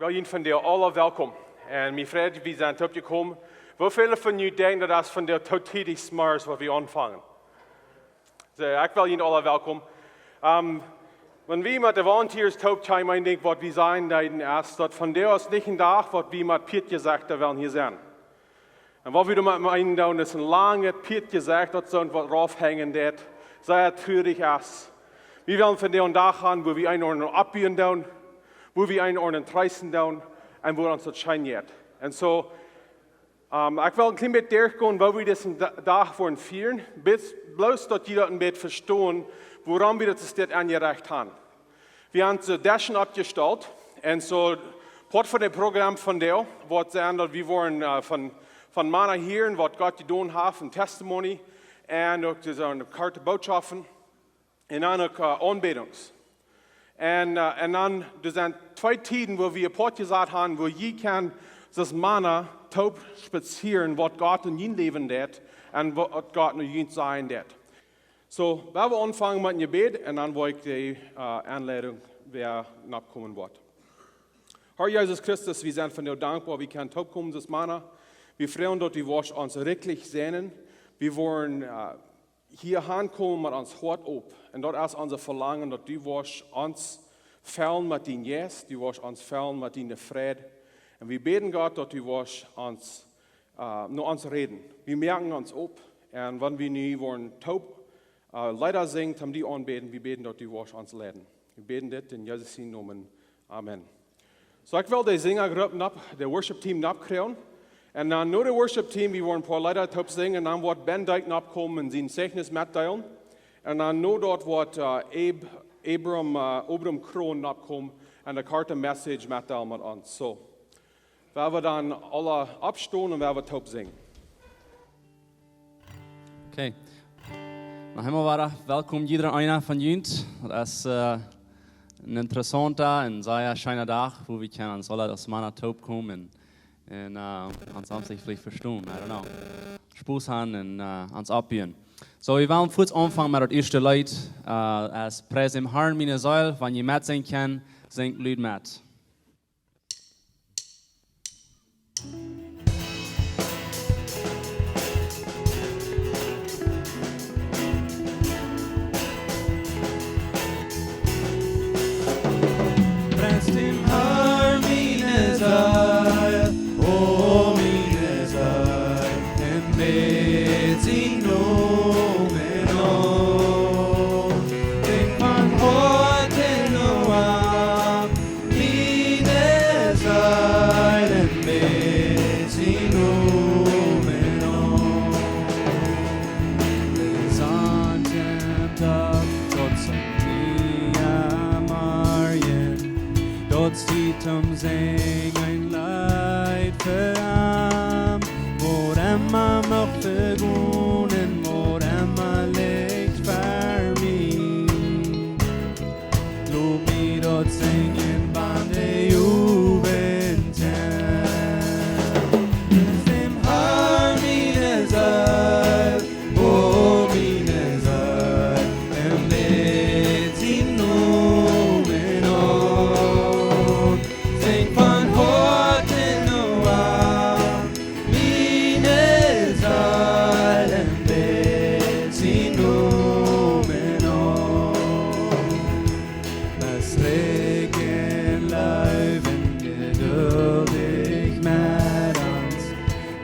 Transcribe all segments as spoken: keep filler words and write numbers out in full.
Well, junt vondoag aula welkom. Un mie freit, wie sent toopjekomen. Woo väle von junt denkjen, daut es vondoag too tiedich zemorjes, waut wie aunfangen? Soo, ekj well junt aula welkom. Ähm, wan wie met de volunteers toopkjeemen, een Dinkj, waut wie sajen deeden, es, daut vondoag es nich een Dach, waut wie met Pietjesakj wellen hia sennen. Un waut wie doamet meenen doonen, es een langet Pietjesakj, daut soo waut raufhenjen deit, sea trurich es. Wie wellen vondoag een Dach haben, wua wie eenen aundren oppbuen doonen, wua wie eenen aundren treesten doonen, un wua ons daut scheen jeit. Un soo, ähm, ekj well een kjlien bät derchgonen, woo wie disen Da-, Dach wellen fieren, bat, bloos daut jie daut een bät vestonen, wuarom wie daut soo enjerecht haben. Wie haben soo Deschen oppjestalt. Un soo, Poat von daut Program vondoag woat sennen, daut wie woaren, äh, von, von Mana hieren, waut Gott jedonen haft, een Testimony. Un uk, doa sent korte Botschaften. Un dan uk, äh, Aunbädungs. Un, äh, un dan, doa sent twee Tieden, wua wie apoat jesat haben, wua jie kjennen, soo aus Mana, toop spazieren, waut Gott en jun Läwen deit un waut Gott no junt sajen deit. Soo, wie wellen aunfangen met een Jebäd un dan woa ekj de, äh, Aunleidunk, wäa nokomen woat. Herr Jesus Christus, wie sent vondoag dankboa, wie kjennen toopkomen, soo aus Mana. Wie freien ons, daut du woascht ons rikjlich säajnen. Wie woaren, äh, hia aunkomen met ons Hoat op. Un daut es ons Velangen, daut du woascht ons fellen met dienen Jeist, du woascht ons fellen met diene Freid. Un wie bäden, Gott, daut du woascht ons äh, no ons räden. Wie moaken ons op. Un wan wie nu woaren toop, äh, Leeda sinjen, om die aunbäden, wie bäden, daut du woascht ons leiden. Wie bäden dit en Jesus sienen Nomen. Amen. Soo, ekj well de Sinjagrupp nopp, de Worship Team noppkjrieen. Un dan no de Worship Team, wie woaren een poa Leeda toop sinjen. Un dan woat Ben Dyke noppkomen un sien Zeichnis metdeelen. Un dan no daut woat, äh, Ab-, Abram, äh, Abram Kroon noppkomen un de korte Message metdeelen met ons. Soo. Wie woaren dan aula oppstonen un wie woaren toop sinjen. Okay. Noch eemol wada welkom, jieda eena von junt. Daut es, äh, een interessaunta un sea scheena Dach, wua wie kjennen ons aula aus Mana toopkomen un, un, äh, ons samstich veleicht vestonen. I don't know. Spos haben un, äh, ons oppbuen. Soo, wie wellen fuaz aunfangen met daut ieeschte Leet, äh, es Pries däm Harn, miene Seel, wan jie metsinjen kjennen, sinjt lud met. Pries däm Harn, miene Seel, o miene Seel, un bäd sienen Nomen aun. Sinj von Hoaten no am, miene Seel, un bäd sienen Nomen aun. Sent daut Gott sien Lia Marien, daut sie toom sinjen een Leet fa am, waut emma mucht vegonen, waut emma licht fa mie. Lot mie daut sinjen, wan de Owent kjemt. Pries däm Harn, miene Seel, o miene Seel, un bäd sienen Nomen aun. Sinj von Hoaten no am, miene Seel, un bäd sienen Nomen aun. Best rikj en Leew un jeduldich met ons.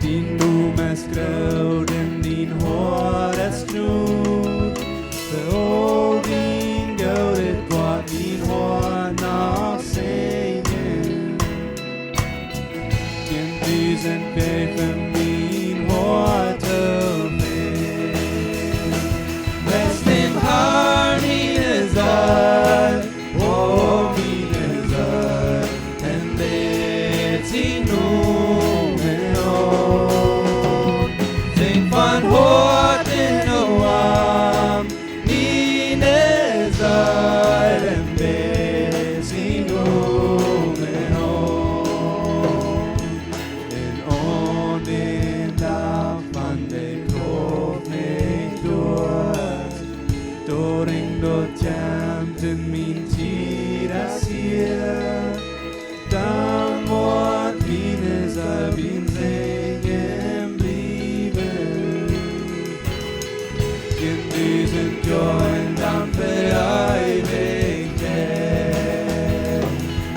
Dien Nomen es groot un dien Hoat es kjnod. Fa aul dien Goodet woat mien Hoat noch sinjen. Dusent Wäaj fa mien Hoat to finjen. Pries däm Harn, miene Seel, o miene Seel, un bäd sienen Nomen aun. Sinj von Hoaten no am, miene Seel, un bäd sienen Nomen aun. Un aun dän Dach Joa, un dan fa Eewichkjeit.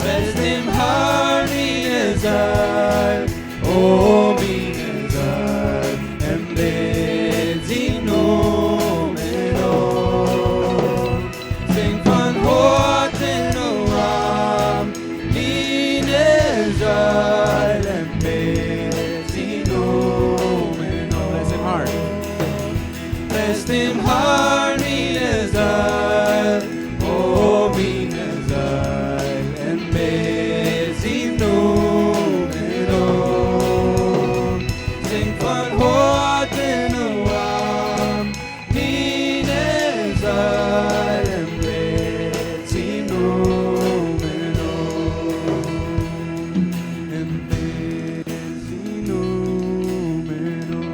Pries däm Harn, miene Seel, o miene Seel, un bäd sienen Nomen aun. Sinj von Hoaten no am, miene Seel, un bäd sienen Nomen aun. Pries däm Harn. Pries däm Harn, miene Seel, o miene Seel, un bäd sienen Nomen aun. Sinj von Hoaten no am, miene Seel, un bäd sienen Nomen aun. Un bäd sienen Nomen aun.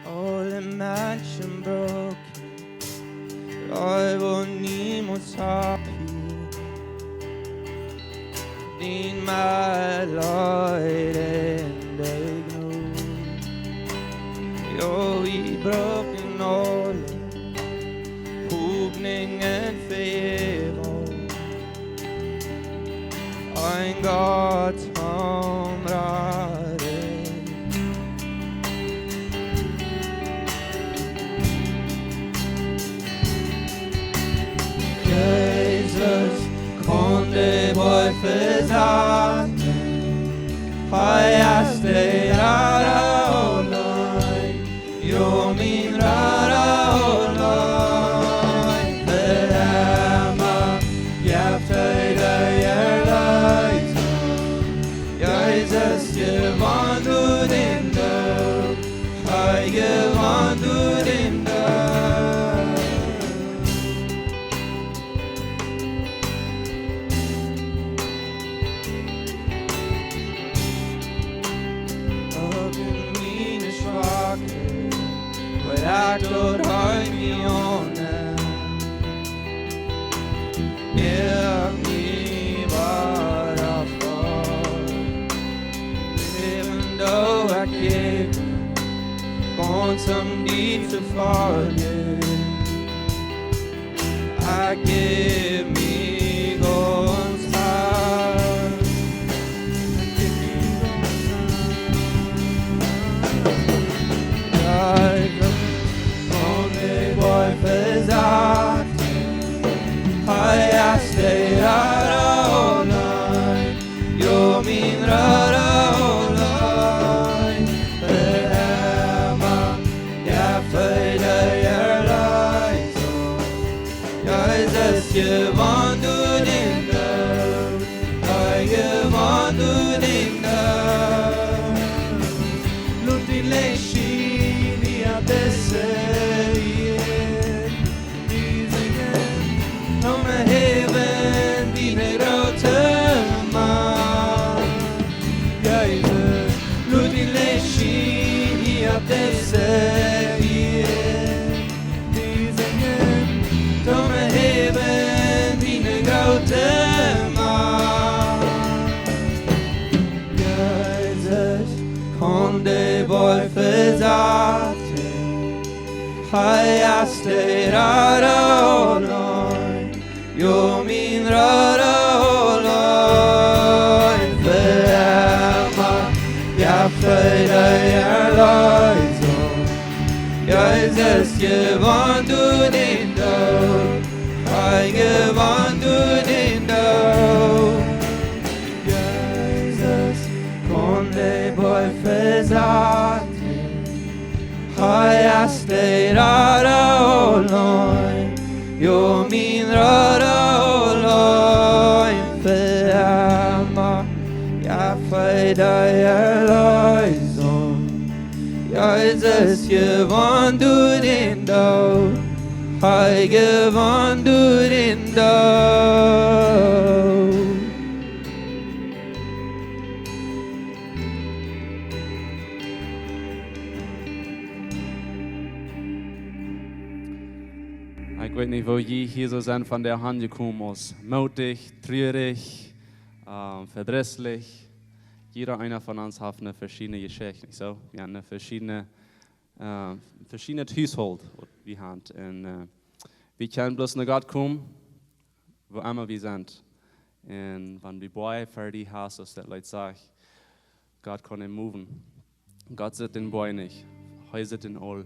Aule Menschen broaken, dee woaren niemols happy. Dien Metleet un diene Jnod. Jo, wie broaken aule Hopninj fa äwa. Een Gott am raden. Jesus kaun de Boaj vesajen. Hee es de Rada auleen. Jo, mien Rada auleen, fa emma jeft hee de Erleesunk. Jesus, jie wandlen en Doot, hee jewant en Doot. Uk en miene Schwakheit, woa ekj daut hee mie aunnemt. Moak mie wada voll. Äwen doo ekj jäwen, gaunz om die to foljen. Ekj jäw mie gaunz han. Ekj kaun de Boaj vesajen. Hee es de Rada auleen. Jo, mien Rada auleen, fa emma jeft hee de Erleesunk. Jesus, jewant en Doot, hee jewant en Doot. Lot dien Licht schienen hia opp dise Ieed. Wie sinjen, om häwen diene groote Macht. Jesus, lot dien Licht schienen hia opp dise Ieed. Wie sinjen, om häwen diene groote Macht. Jesus kaun de Boaj vesajen. Hee es de Rada auleen, jo, mien Rada auleen, fa emma jeft hee de Erleesunk. Jesus, jewant en Doot, hee jewant en Doot. Jesus kaun de Boaj vesajen. Hee es de Rada auleen, jo, mien Rada auleen, fa emma jeft hee de Erleesunk. Jesus, jewant en Doot, hee jewant en Doot. Ekj weet nich, woo jie hia soo sent von de Haunt jekomen, aus moodich, truarich, ähm, vedrisslich. Jieda eena von ons haft eene veschiedne Jeschicht, nich soo? Jo, eene veschiedne, äh, veschiednet Husholt, waut wie haben. Un, äh, wie kjennen bloos no Gott komen, wua emma wie sent. Un wan du Boaj ver die hast, aus daut Leet sajcht, Gott kaun am moven. Gott sitt dän Boaj nich. Hee sitt dän aul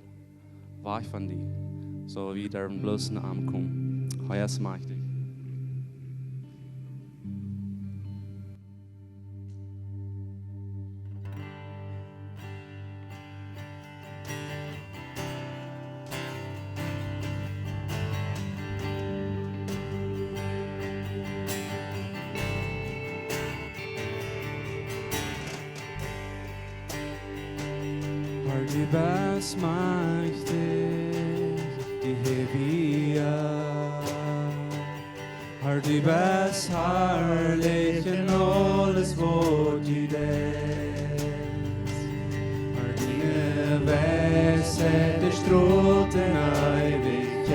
wajch von die. Soo, wie derwen bloos no am komen. Hee es majchtich. Har, du best majchtich, die hewia. Har, du best harlich en aules, waut du deist. Har, diene Weisheit, dee stroolt en Eewichkjeit.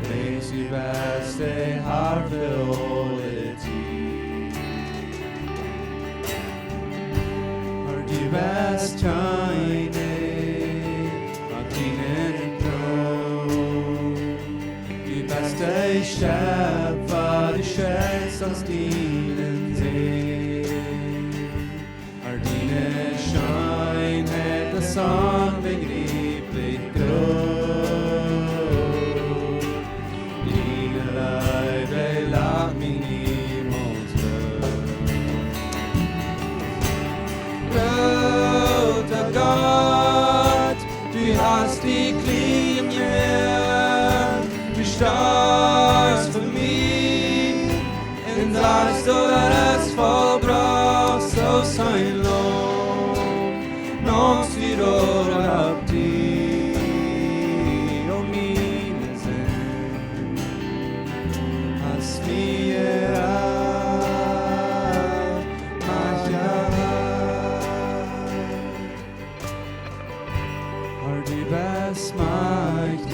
Wiels du best de Har fa aule Tiet. Har, du best Kjennich opp dienen Troon. Du best de Schepfa, du schepst aus dienen See. Har, diene Scheenheit es onbejrieplich groot. Diene Leew, dee lat mie niemols loos. Groota Gott, du hast die kjlien jemoakt, du storfst fa mie. Un sajchst, daut es vollbrocht, soo aus een Laum, naumst du daut opp die, o miene Sind, hast mie jerat, mach ja. Har, du best majchtich,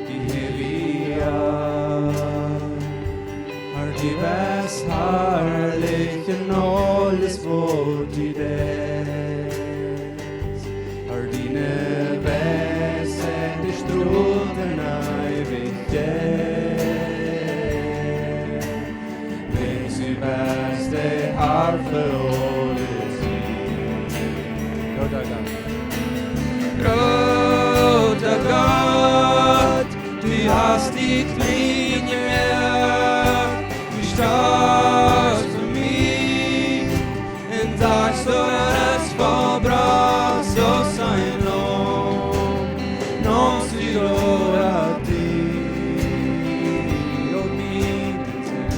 die hewia. Har, du best harlich en aules, waut du deist. Har, diene Weisheit, dee stroolt en Eewichkjeit. Wiels du best de Har fa aule Tiet. Groota Gott. Groota Gott, du hast die kjlien jemoakt, du storfst fa mie. Un sajchst, daut es vollbrocht, soo aus een Laum, naumst du daut opp die, o miene Sind,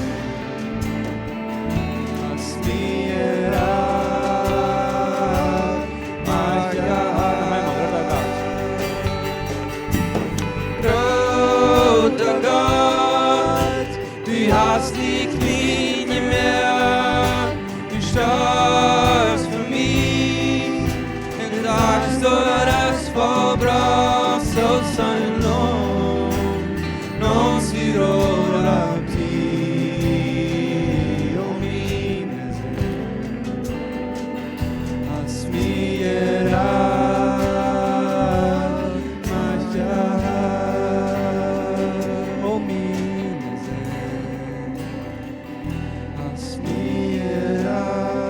hast mie jerat, mach ja. Groota Gott, du hast die kjlien jemoakt, du storfst fa mie. Un sajchst, daut es vollbrocht, soo aus een Laum, naumst du daut opp die, o miene Sind, hast mie jerat, mach ja, o miene Sind. Hast mie jerat,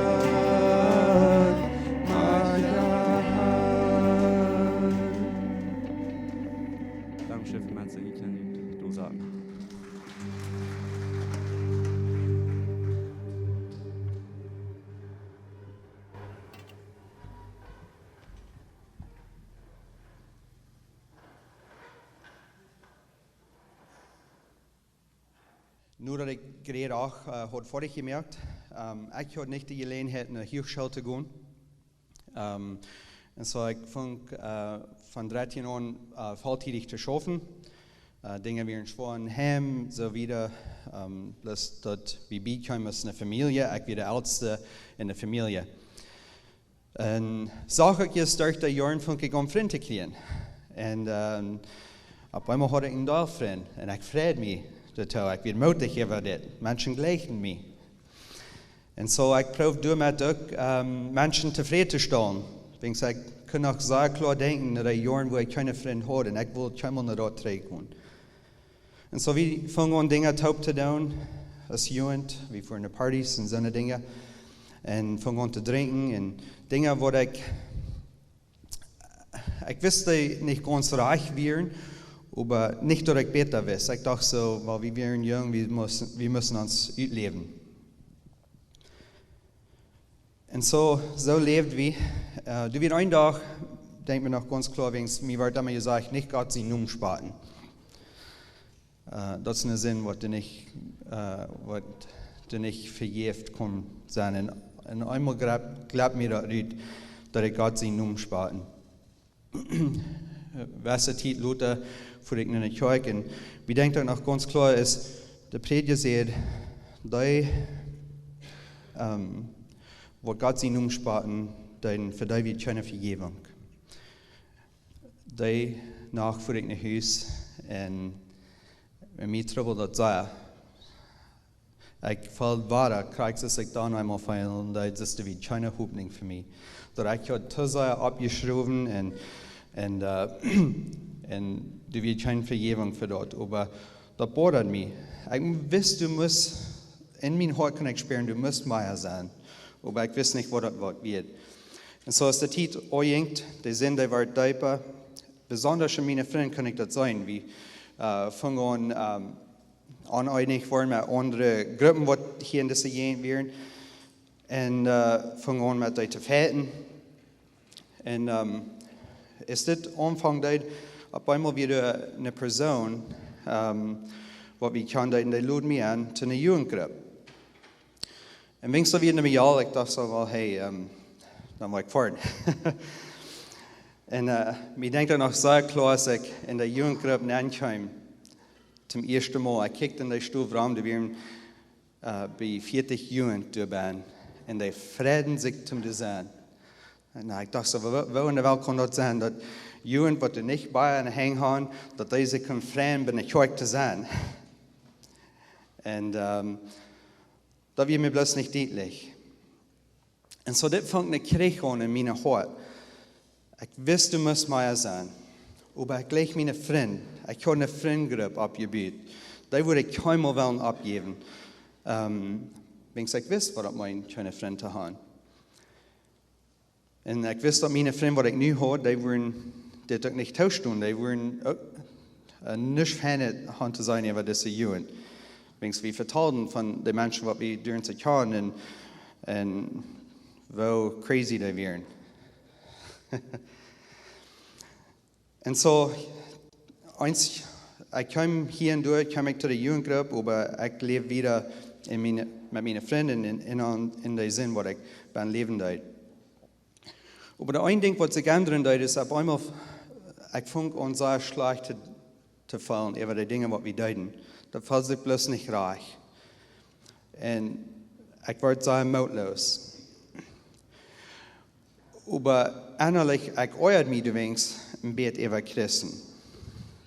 mach ja. Dankscheen, Menschen, jie kjennen junt doa saten. Nu daut ekj jrod uk, äh, haud foadich jemoakt, ähm, ekj haud nich de Jeläajenheit no Huachschool to gonen. Ähm, un soo ekj funk, äh, von dartieen aun, äh, volltiedich to schaufen. Äh, Dinja wieren schwoa em Heim, soo wieda, ähm, bloos daut wie bie kjeemen aus eene Famielje, ekj wia de Eltsta en de Famielje. Un sach ekj es derch de Joaren funk ekj aun Frind to kjrieen. Un ähm, opp eemol haud ekj een Deel Frind. Un ekj freid mie doatoo. Ekj wia mootich äwa dit. Menschen jlikjten mie. Un soo ekj proowd doamet uk ähm, Menschen tofräd to stalen. Wiels ekj kunn noch sea kloa denkjen aun de Joaren, wua ekj kjeene Frind haud. Un ekj wull kjeenmol no doa trigjgonen. Un soo wie fungen aun Dinja toop to doonen aus Jugend, wie fuaren no Partys un soone Dinja. Un fungen aun to drinkjen un Dinja waut ekj, ekj wist dee nich gaunz rajcht wieren, oba nich daut ekj bäta wist. Ekj docht soo, well, wie wieren jung, wie musten, wie musten ons utläwen. Un soo, soo läwd wie. Äh, doa wia een Dach, denkj mie noch gaunz kloa, wiels mie wort emma jesajcht, nich Gott sienen Nomen spotten. Äh, daut es eene Sind, waut doa nich, äh, waut doa nich vejäft kaun sennen. Un, un eemol jlept, jlept mie daut rut, daut ekj Gott sienen Nomen spotten. Wesse Tiet lota fua ekj no de Kjoakj un wie denkjen daut noch gaunz kloa es, de Prädja säd, dee ähm, waut Gott sienen Nomen spotten, dan fa dee wia kjeene Vejäwunk. Dee Nacht fua ekj no Hus un, un mie trubbeld daut sea. Ekj feeld wada, krakjt soo aus ekj dan eemol feeld, daut es, doa wia kjeene Hopninj fa mie. Daut ekj haud too sea oppjeschrowen un, un, äh, un doa wia kjeene Vejäwunk fa daut. Oba daut botherd mie. Ekj wist, doa must, en mien Hoat kunn ekj spieren, doa must mea sennen. Oba ekj wist nich, waut daut, waut wia. Un soo aus de Tiet aunjinkj, de Sind, dee wort deepa. Besonda aun miene Frind kunn ekj daut seenen. Wie äh, fungen aun ähm, auneenich woaren met aundre Gruppen, waut hia en dise Jäajent wieren. Un äh, fungen aun met dee to fighten. Un ähm, aus dit aunfunk, daut opp eemol wia doa eene Persoon, ähm, waut wie kjanden, dee lod mie aun to eene Jugendgrupp. Un wiels daut wia enne Mejal, ekj docht soo, well, hey, ähm, dan woa ekj foaren. Un äh, mie denkjt daut noch sea kloa, aus ekj en de Jugendgrupp nenkjeem, toom ieeschten Mol, ekj kjikjt en de Stow rom, doa wieren äh, bie vieetich Jugend doa bennen. Un dee freiden sikj toom doa sennen. Un ekj docht soo, woo, woo en de Welt kaun daut sennen, daut Jugend, waut doa nich bie aun de Henj hauden, daut dee sikj kunnen freien, bie de Kjoakj to sennen. Un ähm, daut wia mie bloos nich dietlich. Un soo dit funk een Kjrich aun en mien Hoat. Ekj wist, doa must mea sennen. Oba ekj jleich miene Frind. Ekj haud eene Frindgrupp oppjebut. Dee wudd ekj kjeenmol wellen oppjäwen. Ähm, wiels ekj wist, waut daut meent, kjeene Frind to haben. Un ekj wist, daut miene Frind, waut ekj nu haud, dee wudden dit uk nich toostonen. Dee wudden uk äh, nuscht Feinet haben to sajen äwa dise Jugend. Wiels wie vetalden von de Menschen, waut wie derch de Joaren un, un woo crazy dee wieren. Un soo, eent, ekj kjeem hia un doa, kjeem ekj to de Jugendgrupp, oba ekj läwd wieda en miene, met miene Frind en, en, en, en de Sind, waut ekj bie läwen deed. Oba daut eene Dinkj, waut sikj endren deed, es opp eemol, ekj funk aun sea schlajcht to, to feelen äwa de Dinja, waut wie deeden. Daut feeld sikj bloos nich rajcht. Un ekj wort sea mootloos. Oba ennalich, ekj oajad mie doawäajen een bät äwa Christen.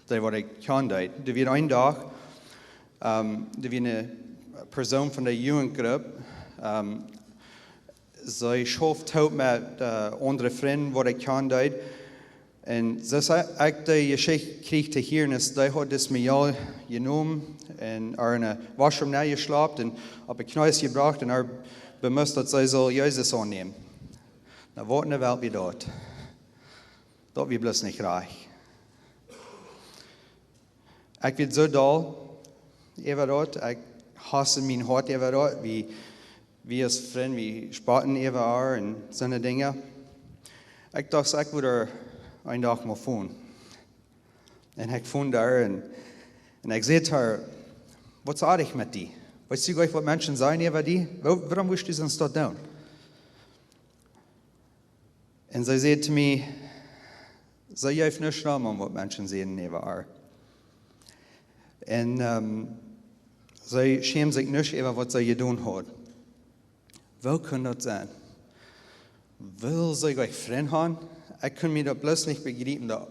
Dee, waut ekj kjand, deed. Doa wia een Dach, ähm, doa wia eene Persoon von de Jugendgrupp, ähm, see schauft toop met äh, aundre Frind, waut ekj kjand, deed. Un soo aus ekj de Jeschicht kjrieech to hieren, es, dee haud dis Mejal jenomen un äa en de Washroom nenn jeschlapt un opp de Kjnees jebrocht un äa bemust, daut see sull Jesus aunnämen. Nu, waut en de Welt wia daut? Daut wia bloos nich rajcht. Ekj wia soo doll äwa daut, ekj haussd en mien Hoat äwa daut, wie, wie aus Frind, wie spotten äwa äa un soone Dinja. Ekj docht, ekj wudd äa een Dach mol fonen. Un ekj funk äa un, un ekj säd to äa, waut es oajch met die? Weetst du nich, waut Menschen sajen äwa die? Woo-, wuarom wurscht du sonst daut doonen? Un see säd to mie, see jeef nuscht om, om waut Menschen säden äwa äa. Un ähm, see schämd sikj nuscht äwa waut see jedonen haud. Woo kunn daut sennen? Well see jlikj Frind han? Ekj kunn mie daut bloos nich bejriepen, daut,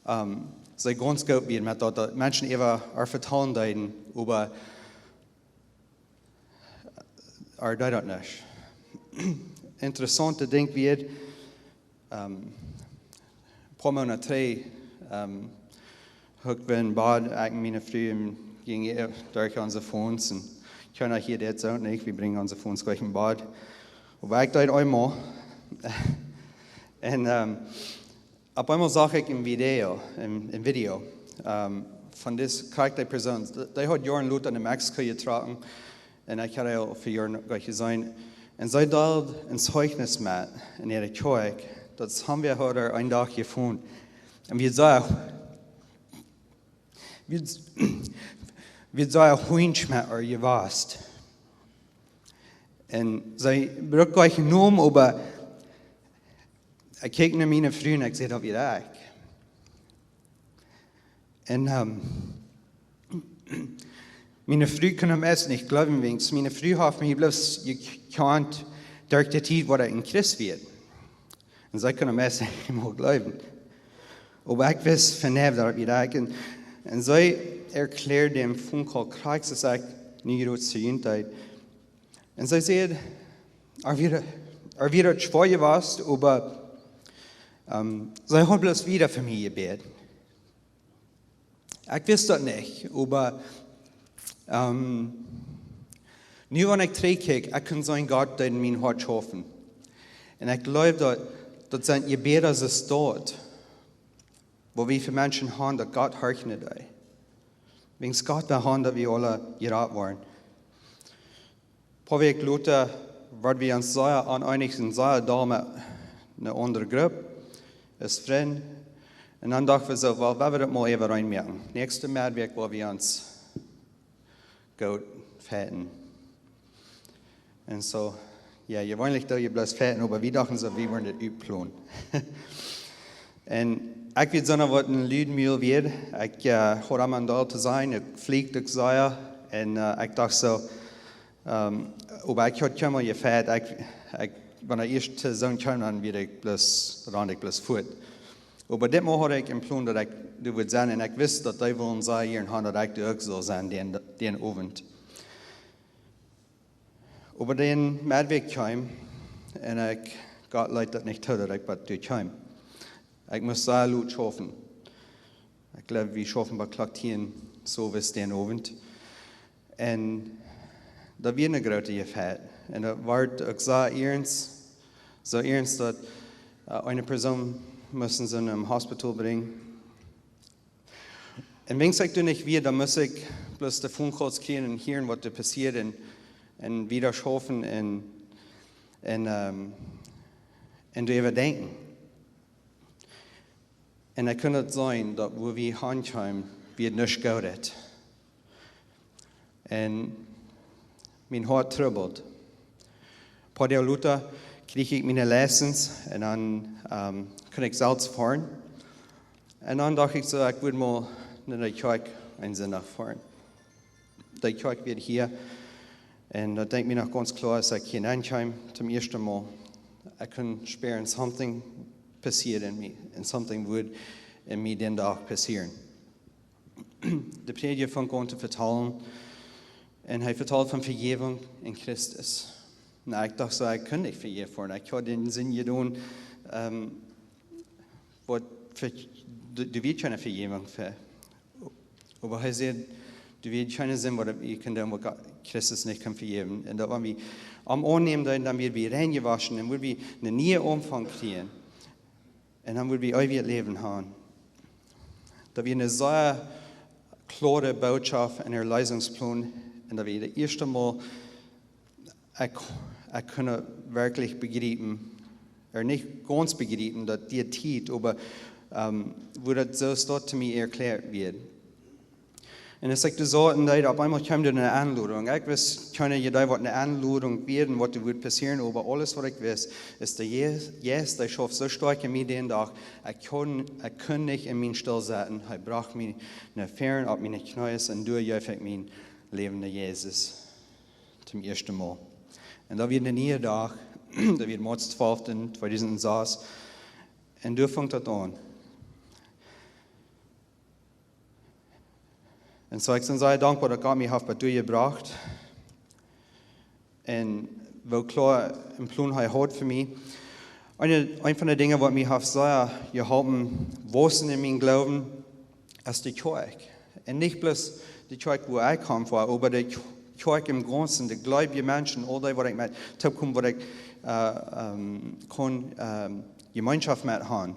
ähm, see gaunz goot wieren met daut, daut Menschen äwa äa vetalen deeden, oba äa deed daut nich. Interessauntet Dinkj wia, ähm, poa Moonat trigj, ähm, huck wie em Bad, ekj un miene Fru, un jinjen derch onse Phones. Un kjeena hia deed soo nich, wie brinjen onse Phones jlikj em Bad. Oba ekj deed eemol. Un, ähm, opp eemol sach ekj een Video, een, een Video, ähm, von dise krakjt dee Persoon. Dee haud Joaren lota no Mexiko jetrocken. Un ekj haud ar aul fa Joaren nich jeseenen. Un see deeld een Zeichnis met en äare Kjoakj, daut see haud een Dach jefungen. Un wie säd, wie, wie säd, Hunj met äa jewast. Un see brukt jlikj een Nomen, oba ekj kjikj no miene Fru un ekj säd, daut wia ekj. Un, ähm, miene Fru kunn daut ieescht nich jleewen, wiels miene Fru haud mie bloos jekjant derch de Tiet, wua ekj een Christ wia. Un see kunn daut ieescht nich mol jleewen. Oba ekj wist von nä, daut wia ekj. Un, un see erkjläad dän Phone Call krakjt soo aus ekj nu jrod to junt deed. Un see säd, ar wia, ar wia daut schwoa jewast, oba, ähm, see haud bloos wieda fa mie jebät. Ekj wist daut nich, oba, ähm, nu wan ekj trigjkjikj, ekj kunn seenen, Gott deed en mien Hoat schaufen. Un ekj jleew daut, daut sent Jebäda soo stoakj, waut wie fa Menschen han, daut Gott horcht no dee. Wiels Gott well han, daut wie aula jerat woaren. Poa Wäakj lota wort wie ons sea oneenich un sea doll met eene aundre Grupp, aus Frind. Un dan docht wie soo, well, wie wellen daut mol äwa een moaken. Näakjste Moonat woa wie ons goot fechten. Un soo, jo, jeweenlich doo jie bloos fechten, oba wie dochten soo, wie wellen daut utplonen. Un ekj wia soo waut een Lud Mul wia. Ekj, äh, haud aun mien Deel to sennen, ekj fluak uk sea. Un, äh, ekj docht soo, ähm, oba ekj haud kjeenmol jefecht. Ekj, ekj, wan ekj ieescht soo kjeem, dan wia ekj bloos, rand ekj bloos fuat. Oba dit Mol haud ekj een Plon, daut ekj doa wudd sennen, un ekj wist, daut dee wullen sea jieren han, daut ekj doa uk sull sennen, dän, dän Owent. Oba dän Moawen kjeem, un ekj, Gott leet daut nich too, daut ekj bat doa kjeem. Ekj must sea lot schaufen. Ekj jleew, wie schaufen bat Klock tieen, soo wia dän Owent. Un daut wia een grootet Jefecht. Un daut wort uk soo iernst, soo iernst, daut, äh, eene Persoon musten see nom Hospital brinjen. Un wan ekj doa nich wia, dan must ekj bloos de Phone Calls kjrieen un hieren, waut doa passieed, un, un wieda schaufen un, un, ähm, un doaräwa denkjen. Un ekj kunn daut seenen, daut wua wie han kjeemen, wia nuscht Goodet. Un mien Hoat trubbelt. Poa Doag lota kjrieech ekj miene License un dan, ähm, kunn ekj selfst foaren. Un dan docht ekj soo, ekj wudd mol no de Kjoakj eenen Sindach foaren. De Kjoakj wia hia. Un daut denkj mie noch gaunz kloa, aus ekj hia aunkjeem, toom ieeschten Mol. Ekj kunn spieren, something passieed en mie. Un something wudd en mie dän Dach passieren. De Prädja funk aun to vetalen. Un hee vetald von Vejäwunk en Christus. Nu, ekj docht soo, ekj kunn nich vejäft woaren. Ekj haud dän Sind jedonen, ähm, waut fa, doa, doa wia kjeene Vejäwunk fa. Oba hee säd, doa wia kjeene Sind, waut ekj kunn doonen, waut Gott, Christus nich kunn vejäwen. Un daut wan wie am aunnämen deeden, dan wia wie reinjewoschen, dan wudd wie een nieen Aunfank kjrieen. Un dan wudd wie eewjet Läwen han. Daut wia eene sea kloare Botschaft un Erlösungsplon. Un daut wia daut ieeschte Mol, ekj, ekj kunn werkjlich bejriepen, ea nich gaunz bejriepen, daut dee Tiet, oba, ähm, woo daut soo stoakj to mie erkjläat wort. Un aus ekj doa saut, un daut opp eemol kjeem doa eene Enlodunk. Ekj wist kjeene Iedee, waut eene Enlodunk wia un waut doa wudd passieren, oba aules, waut ekj wist, es, de Je-, Jeist, dee schauft soo stoakj en mie dän Dach. Ekj kunn, ekj kunn nich en mien Stool sitten. Hee brocht mie no väaren opp miene Kjnees un doa jeef ekj mien Läwen aun Jesus. Toom ieeschten Mol. Un daut wia een niea Dach. Daut wia Moaz twalften, tweedusent sas. Un doa funk daut aun. Un soo, ekj sie sea dankboa daut Gott mie haft bat doa jebrocht. Un woo kloa een Plon hee haud fa mie. Een, een von de Dinja waut mie haft sea jeholpen wausen en mienen Gloowen, es de Kjoakj. Un nich bloos de Kjoakj wua ekj kom von, oba de Kjoakj em gaunzen, de gleubje Menschen, aul dee waut ekj met toop kom, waut ekj äh, ähm, kunn ähm, Jemeenschoft met han.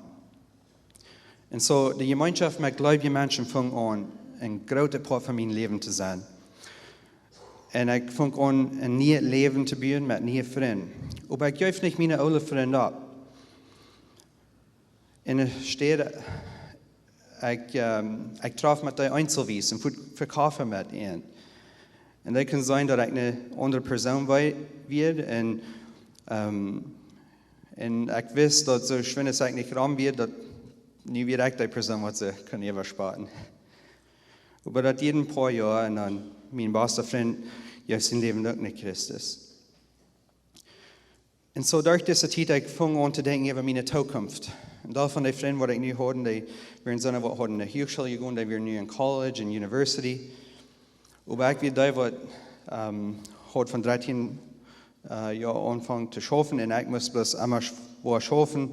Un soo, de Jemeenschoft met gleubje Menschen funk aun een groota Poat von mien Läwen to sennen. Un ekj funk aun een nieet Läwen to buen met niee Frind. Oba ekj jeef nich miene oole Frind opp. En de Städ, ekj, ähm, ekj trof met dee eenselwies un fuat fa Koffe met an. Un daut kunn sennen daut ekj eene aundre Persoon wia. Un, ähm, un ekj wist daut soo schwind aus ekj nich rom wia, daut nu wia ekj dee Persoon waut see kunnen äwaspotten. Oba daut diad een poa Joa un dan mien basta Frind jeef sien Läwen uk no Christus. Un soo derch dise Tiet, ekj funk aun to denkjen äwa miene Tookunft. Un Deel von de Frind waut ekj nu haud, dee wieren soone waut hauden no Huachschool jegonen, dee wieren nu en College un University. Oba ekj wia dee waut ähm, haud von dartieen äh, Joa aunjefongen to schaufen un ekj must bloos emma schwoa schaufen.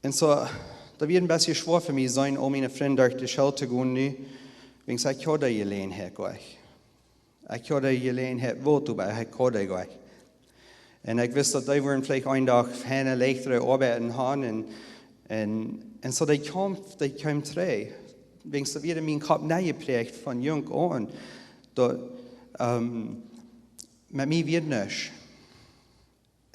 Un soo, daut wia een bät schwoa fa mie, sennen aul miene Frind derch de School to gonen nu, wiels ekj haud dee Jeläajenheit nich. Ekj haud dee Jeläajenheit wult, oba ekj haud dee nich. Un ekj wist daut dee wudden veleicht een Dach feine, leichtere Oabeit han. Un, un, un soo dee kjeem, dee kjeem trigj. Wiels daut wia en mienen Kopp nenjepräacht von junk aun. Daut, ähm, met mie wia nuscht.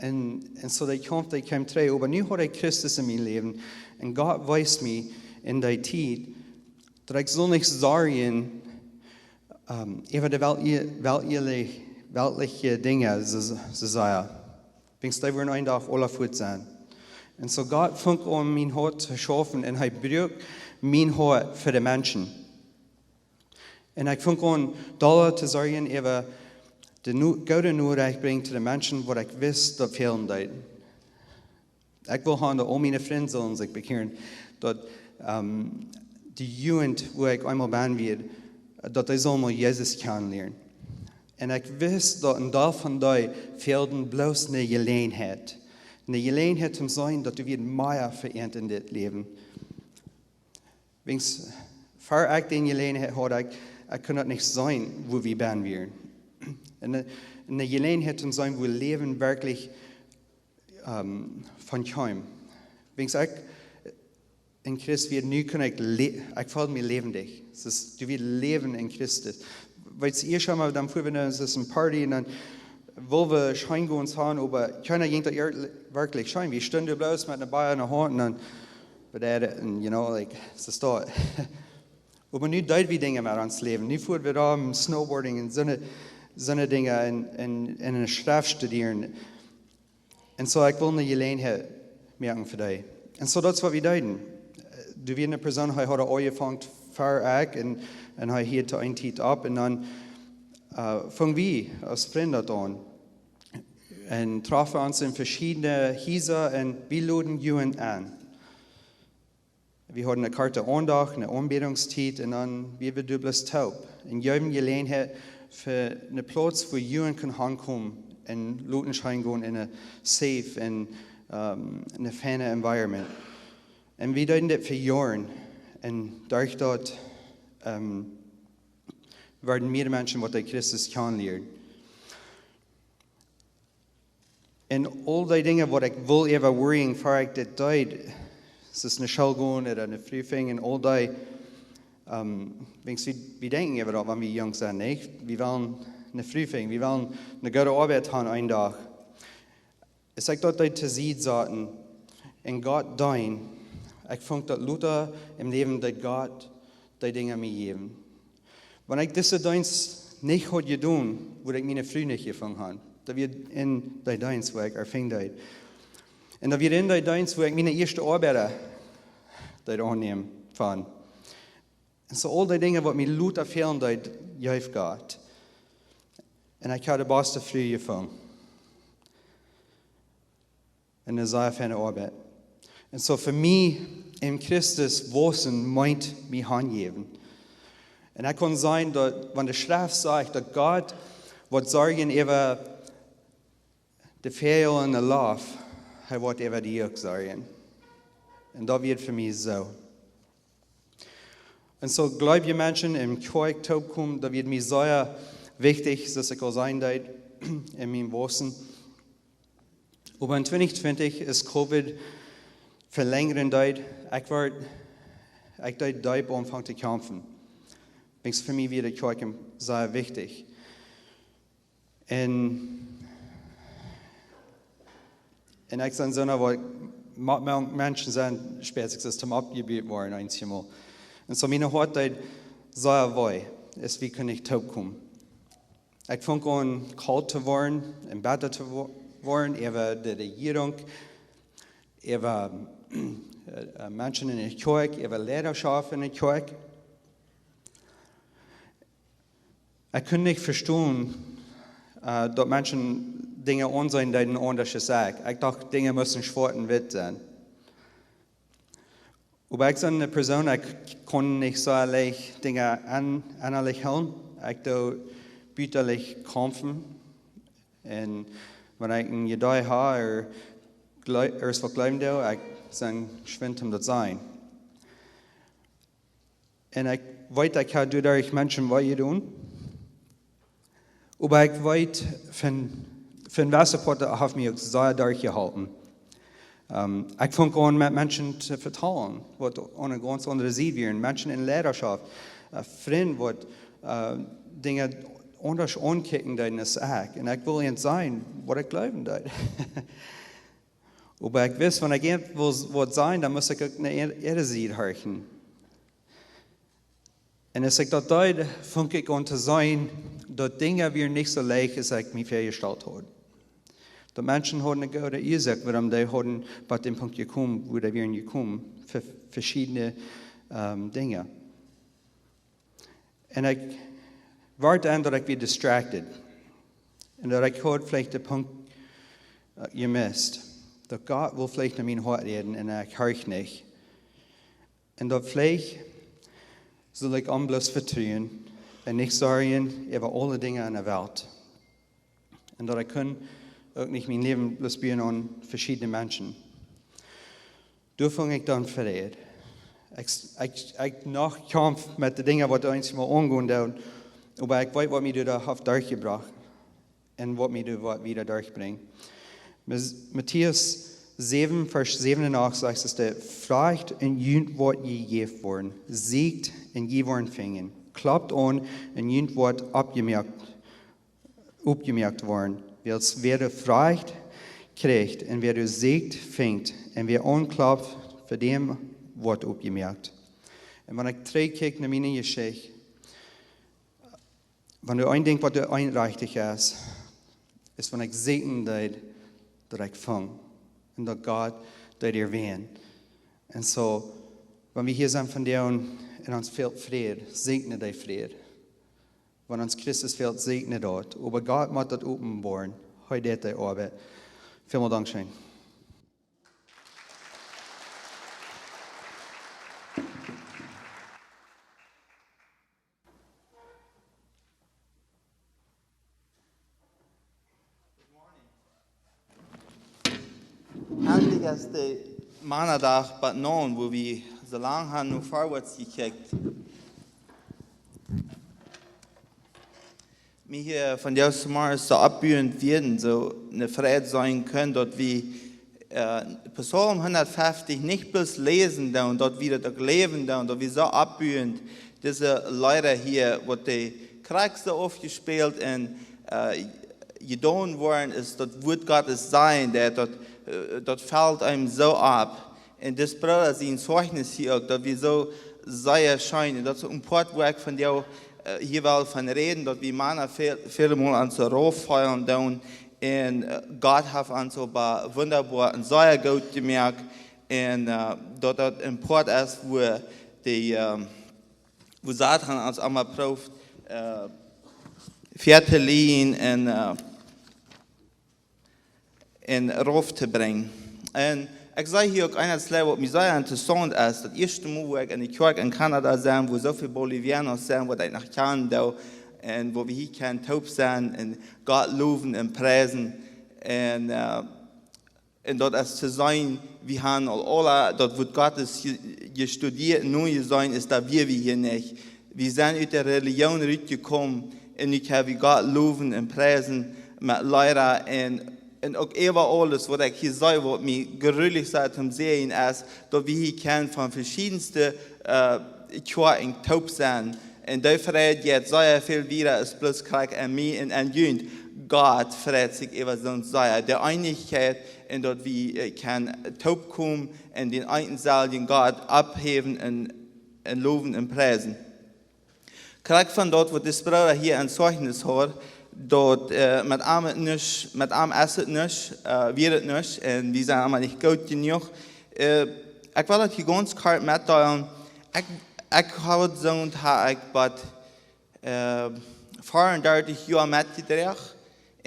Un, un soo dee kjeem, dee kjeem trigj. Oba nu haud ekj Christus en mien Läwen. Un Gott wees mie en dee Tiet, daut ekj sull nich sorjen ähm, äwa de Welt, Welt, weltliche Dinja, soo, soo sea. Wiels dee wudden een Dach aula fuat sennen. Un soo Gott funk aun mien Hoat to schaufen un hee bruak mien Hoat fa de Menschen. Un ekj funk aun dolla to sorjen äwa de nu, goode Norecht brinjen to de Menschen waut ekj wist daut fälen deed. Ekj wull han daut aul miene Frind sullen sikj bekjieren, daut ähm, de Jugend wua ekj eemol bennen wia, daut dee sullen mol Jesus kjanen lieren. Un ekj wist daut een Deel von dee fälden bloos ne Jeläajenheit. Ne Jeläajenheit toom seenen daut doa wia mea fa an en dit Läwen. Wiels ver ekj dee Jeläajenheit haud, ekj, ekj kunn daut nich seenen wua wie bennen wieren. Un ne, ne Jeläajenheit toom seenen wua Läwen werkjlich ähm, von kjeem. Wiels ekj en Christ wia, nu kunn ekj, le- ekj feeld mie läwendich. Daut es, du wia Läwen en Christus. Weetst, ieescht emol dan fuaren wie no soone Party un dan wullen wie scheen gonen han, oba kjeena jinkj daut werkjlich scheen. Wie stunden doa bloos met ne Bia en de Haunt un dan bedeiden, you know, like, soo es daut. Oba nu deed wie Dinja met ons Läwen. Nu fuaren wie rom, Snowboarding un soone, soone Dinja un, un, un ne Schreft studieren. Un soo, ekj wull ne Jeläajenheit moaken fa dee. Un soo, daut es waut wie deeden. Doa wia ne Persoon, hee haud aunjefongen ver ekj un, un hee hieed to eene Tiet opp. Un dan äh, fungen wie aus Frind daut aun. Un troffen ons en veschiedne Hiesa un wie loden Jugend en. Wie hauden ne korte Aundacht, ne Aunbädungstiet un dan wia wie doa bloos toop. Un jeewen Jeläajenheit fa ne Plauz wua Jugend kunn hankomen un loten scheen gonen en ne safe un ähm, ne feine environment. Un wie deeden dit fa Joaren. Un derch daut ähm, worden mea Menschen waut dee Christus kjanen lieeden. Un aul dee Dinja waut ekj wull äwa worrying ver ekj dit deed, soo aus ne School gonen ooda ne Fru finjen, aul dee, ähm, wiels wie, wie denkjen äwa daut, wan wie junk sent, nich? Wie wellen ne Fru finjen, wie wellen ne goode Oabeit han een Dach. Aus ekj daut deed to Sied saten un Gott deenen, ekj funk daut luta em Läwen deed Gott dee Dinja mie jäwen. Wan ekj dise Deenst nich haud jedonen, wudd ekj miene Fru nich jefungen han. Daut wia en dee Deenst wua ekj ar finjen deed. Un daut wia en dee Deenst wua ekj miene ieeschte Oabeida deed aunnämen von. Un soo aul dee Dinja waut mie luta fälen deed, jeef Gott. Un ekj haud de baste Fru jefungen. Un daut es sea feine Oabeit. Un soo fa mie en Christus wausen meent mie hanjäwen. Un ekj kaun sajen daut, wan de Schreft sajcht daut Gott woat sorjen äwa de Väajel un de Loft, hee woat äwa die uk sorjen. Un daut wia fa mie soo. Un soo jleewje Menschen en Kjoakj toopkomen, daut wia mie sea wichtich, soo aus ekj aul säd, en mien Wausen. Oba en twintich twintich es Covid velenjren deed, ekj wort, ekj deed deep aunfangen to kjamfen. Denkjst, fa mie wia de Kjoakj sea wichtich. Un, un ekj sie soona waut, ma-, ma-, Menschen sent, spät ekj sie toom oppjebut worden, eens emol. Un soo mien Hoat deed sea wee, es wie kunnen nich toopkomen. Ekj funk aun kolt to woaren un betta to wo-, woaren äwa de Rejierunk, äwa, äh, äh, Menschen en de Kjoakj, äwa Leidaschoft en de Kjoakj. Ekj kunn nich vestonen, äh, daut Menschen Dinja aunseenen deeden aundasch aus ekj. Ekj docht, Dinja musten schwoat un witt sennen. Oba ekj sie eene Persoon, ekj kaun nich soo leicht Dinja aun, ennalich hoolen. Ekj doo butalich kjamfen. Un wan ekj een Idee hab, ooda jle-, ooda waut jleewen doo, ekj sie schwind om daut to sajen. Un ekj weet, ekj hab doaderch Menschen wee jedonen. Oba ekj weet, von, von waut Poat haft mie uk sea derchjeholpen. Ähm, ekj funk aun met Menschen to vetalen, waut aun eene gaunz aundre Sied wieren. Menschen en Leidaschoft, äh, Frind, waut, äh, Dinja aundasch aunkjikjen deeden aus ekj. Un ekj wull an sajen, waut ekj jleewen deed. Oba ekj wist, wan ekj irjent wull waut sajen, dan must ekj uk no äa, äare Sied horchen. Un aus ekj daut deed, funk ekj aun to seenen, daut Dinja wieren nich soo leicht aus ekj mie väajestalt haud. Daut Menschen hauden eene goode Uasoak, wuarom dee hauden bat dän Punkt jekomen, wua dee wieren jekomen, fa veschiedne, ähm, Dinja. Un ekj wort aun daut ekj wia distracted. Un daut ekj haud veleicht dän Punkt, äh, jemist. Daut Gott wull veleicht no mien Hoat räden un ekj horcht nich. Un daut veleicht sull ekj am bloos vetruen un nich sorjen äwa aule Dinja en de Welt. Un daut ekj kunn uk nich mien Läwen bloos buen aun veschiedne Menschen. Doa funk ekj dan Fräd. Ekj, ekj, ekj noch kjamf met de Dinja waut eenjemol aungonen doonen, oba ekj weet waut mie doa haft derchjebrocht un waut mie doa woat wieda derchbrinjen. Mas-, Matäus säwen, Varsch säwen un acht sajcht et: Froacht un junt woat jejäft woaren, sieekjt un jie woaren finjen, klopt aun un junt woat oppjemoakt, oppjemoakt woaren. Wiels wäa doa froacht, kjricht, un wäa doa sieekjt, finjt, un wäa aunklopt, fa däm woat oppjemoakt. Un wan ekj trigjkjikj no miene Jeschicht, wan doa een Dinkj waut doa eenrajchtich es, es wan ekj sieekjen deed, daut ekj funk. Un daut Gott deed erwähnen. Un soo, wan wie hia sent vondoag un ons fält Fräd, sieekj no dän Fräd. Wan ons Christus fält, sieekj no daut. Oba Gott mott daut openboaren. Hee deit de Oabeit. Välmol dankscheen. Endlich es de Manadach bat naun, wua wie soo lang haben no verwoats jekjikjt. Mie hia vondoag zemorjes soo oppbuent wieren, soo eene Freid sennen kjennen, daut wie, äh, Psalm hundatfeftich nich bloos läsen doonen, daut wie daut uk läwen doonen, daut wie soo oppbuent dise Leeda hia, waut de Krakjste aufjespält un, äh, jedonen woaren, es daut Wuat Gottes sennen, daut, daut, äh, daut felt eenem soo opp. Un dis Brooda sien Zeichnis hia uk, daut wia soo sea scheen. Un daut es een Poat, wua ekj vondoag, äh, hia well von räden, daut wie Mana väl, välemol ons soo rauffeelen doonen. Un, äh, Gott haft ons soo ba-, wundaboa un sea goot jemoakt. Un, äh, daut daut een Poat es, wua de, äh, wua Soton ons emma proowt, äh, väa to lieen un, äh, un rauf to brinjen. Un ekj saj hia uk eent, waut mie sea interessaunt es, daut ieeschte Mol, wua ekj enne Kjoakj en Kanada sie, wua soo väl Bolivianos sent, waut ekj noch kjanen doo, un wua wie hia kjennen toop sennen un Gott lowen un priesen. Un, äh, un daut es to seenen, wie haben aul aula daut Wuat Gottes je-, jestudieet un nu jeseenen, es daut wie, wie hia nich. Wie sent ut de Relijoon rutjekomen un nu kjenn wie Gott lowen un priesen met Leeda un, un uk äwa aules, waut ekj hia saj, waut mie grulich sea to seenen es, daut wie hia kjennen von veschiedenste, äh, Kjoakjen toop sennen. Un dee Freid jeit sea väl wieda aus bloos krakjt aun mie un aun junt. Gott freit sikj äwa soont sea. De Eenichkjeit un daut wie, äh, kjennen toopkomen un dän eenen selwjen Gott opphäwen un, un lowen un priesen. Krakjt von daut, waut dis Brooda hia een Zeichnis haud, daut, äh, met am nuscht, met am es et nuscht, äh, wia et nuscht, un wie sent aulemol nich goot jenuach. Äh, ekj well daut hia gaunz kort metdeelen. Ekj, ekj haud soont, haud ekj waut, äh, fiefundartich Joa metjedroagen.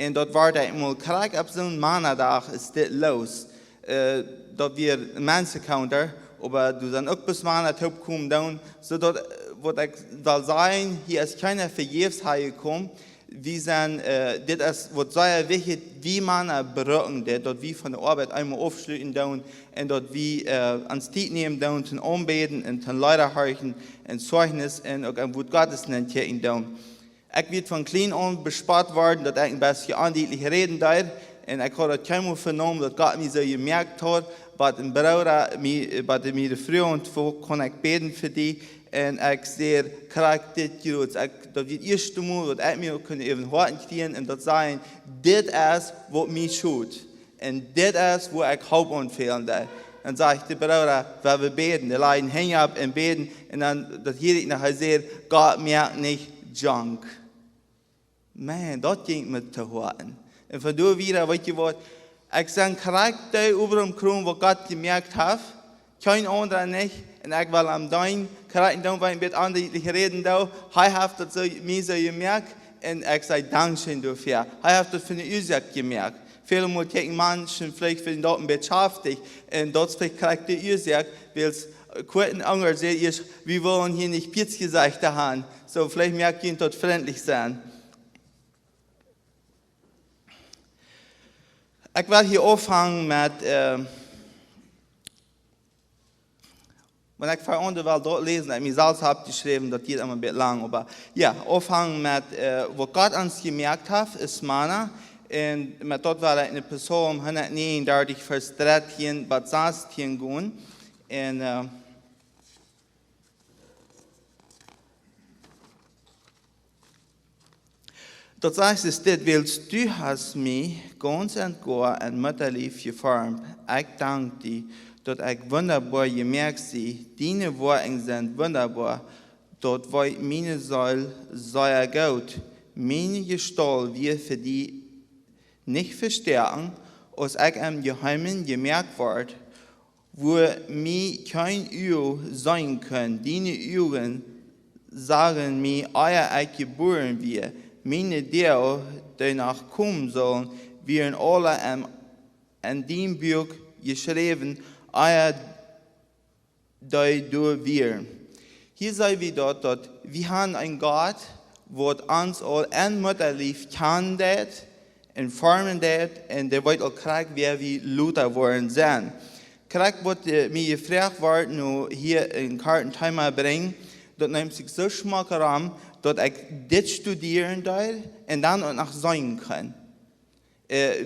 Un daut wort eemol krakjt opp soon Manadach es dit los. Äh, daut wia een Menschenencounter, oba doa sent uk bloos Mana toopkomen dan. Soo daut, äh, waut ekj well sajen, hia es kjeena vejäfs hia jekomen. Wie sent, äh, dit es waut sea wichtich, wie Mana brucken dit, daut wie von de Oabeit eemol aufschluten doonen un daut wie, äh, ons Tiet nämen doonen toom aunbäden un toom Leeda horchen un Zeichnis un uk een Wuat Gottes nenkjikjen doonen. Ekj wort von kjlien aun bespott worden, daut ekj een bät ondietlich räden deed. Un ekj haud daut kjeenmol venomen, daut Gott mie soo jemoakt haud, waut een Brooda mie, waut mie de Fru un woo kunn ekj bäden fa die. Un ekj säd, krakjt dit jrots. Ekj, daut wia daut ieeschte Mol, daut ekj mie kunn äwa Hoaten kjrieen un daut sajen, dit es, waut mie schot. Un dit es, wua ekj Help aun fälen deed. Dan säd de Brooda, well wie bäden. Dee läd de Henj opp un bäden. Un dan, daut hieed ekj noch, hee säd, Gott moakt nich junk. Maun, daut jinkj mie to Hoaten. Un von doa wieda, weetst waut, ekj sie krakjt dee Obraum Krom, waut Gott jemoakt haft, kjeen aundra nich, un ekj well am deenen, krakjt dan, wan ekj met aundre räden doo, hee haft daut soo, mie soo jemoakt, un ekj saj Dankscheen doafäa. Hee haft daut fa eene Uasoak jemoakt. Väle Mol kjikjen Menschen veleicht fa daut een bät schaftich, un daut es veleicht krakjt de Uasoak, wiels, äh, kort un aundasch säd ekj, wie wellen hia nich Pietzjesajchte haben, soo veleicht moakt junt daut frintlich sennen. Ekj well hia aunfangen met, äh, wan ekj ver aundre well daut läsen, ekj mie selfst hab jeschräwen, daut jeit emma een bät lang, oba jo, aunfangen met, äh, waut Gott ons jemoakt haft, es Mana. Un met daut well ekj en Psalm hundatnegenundartich, Varsch dartieen bat sastieen gonen. Un, äh, daut sajcht es dit, wiels du hast mie gaunz un goa em Muttalief jeformt. Ekj dank die, daut ekj wundaboa jemoakt sie. Diene Woakjen sent wundaboa, daut weet miene Seel sea goot. Miene Jestault wia fa die nich vestoaken, aus ekj em Jeheemen jemoakt wort, wua mie kjeen Uag seenen kunn. Diene Uagen sagen mie, ea ekj jebuaren wia. Miene Doag, dee noch komen sullen, wieren aula em, en dien Buak jeschräwen, ea dee doa wieren. Hia seenen wie daut, daut wie haben een Gott, waut ons aul em Muttalief kjanen deed un formen deed, un dee weet aul krakjt, wäa wie lota woaren sennen. Krakjt waut, äh, mie jefroacht wort, nu hia een kortet Thema brinjen, daut nemt sikj soo schmock aun, daut ekj dit studieren deed un dan uk noch seenen kunn. Äh,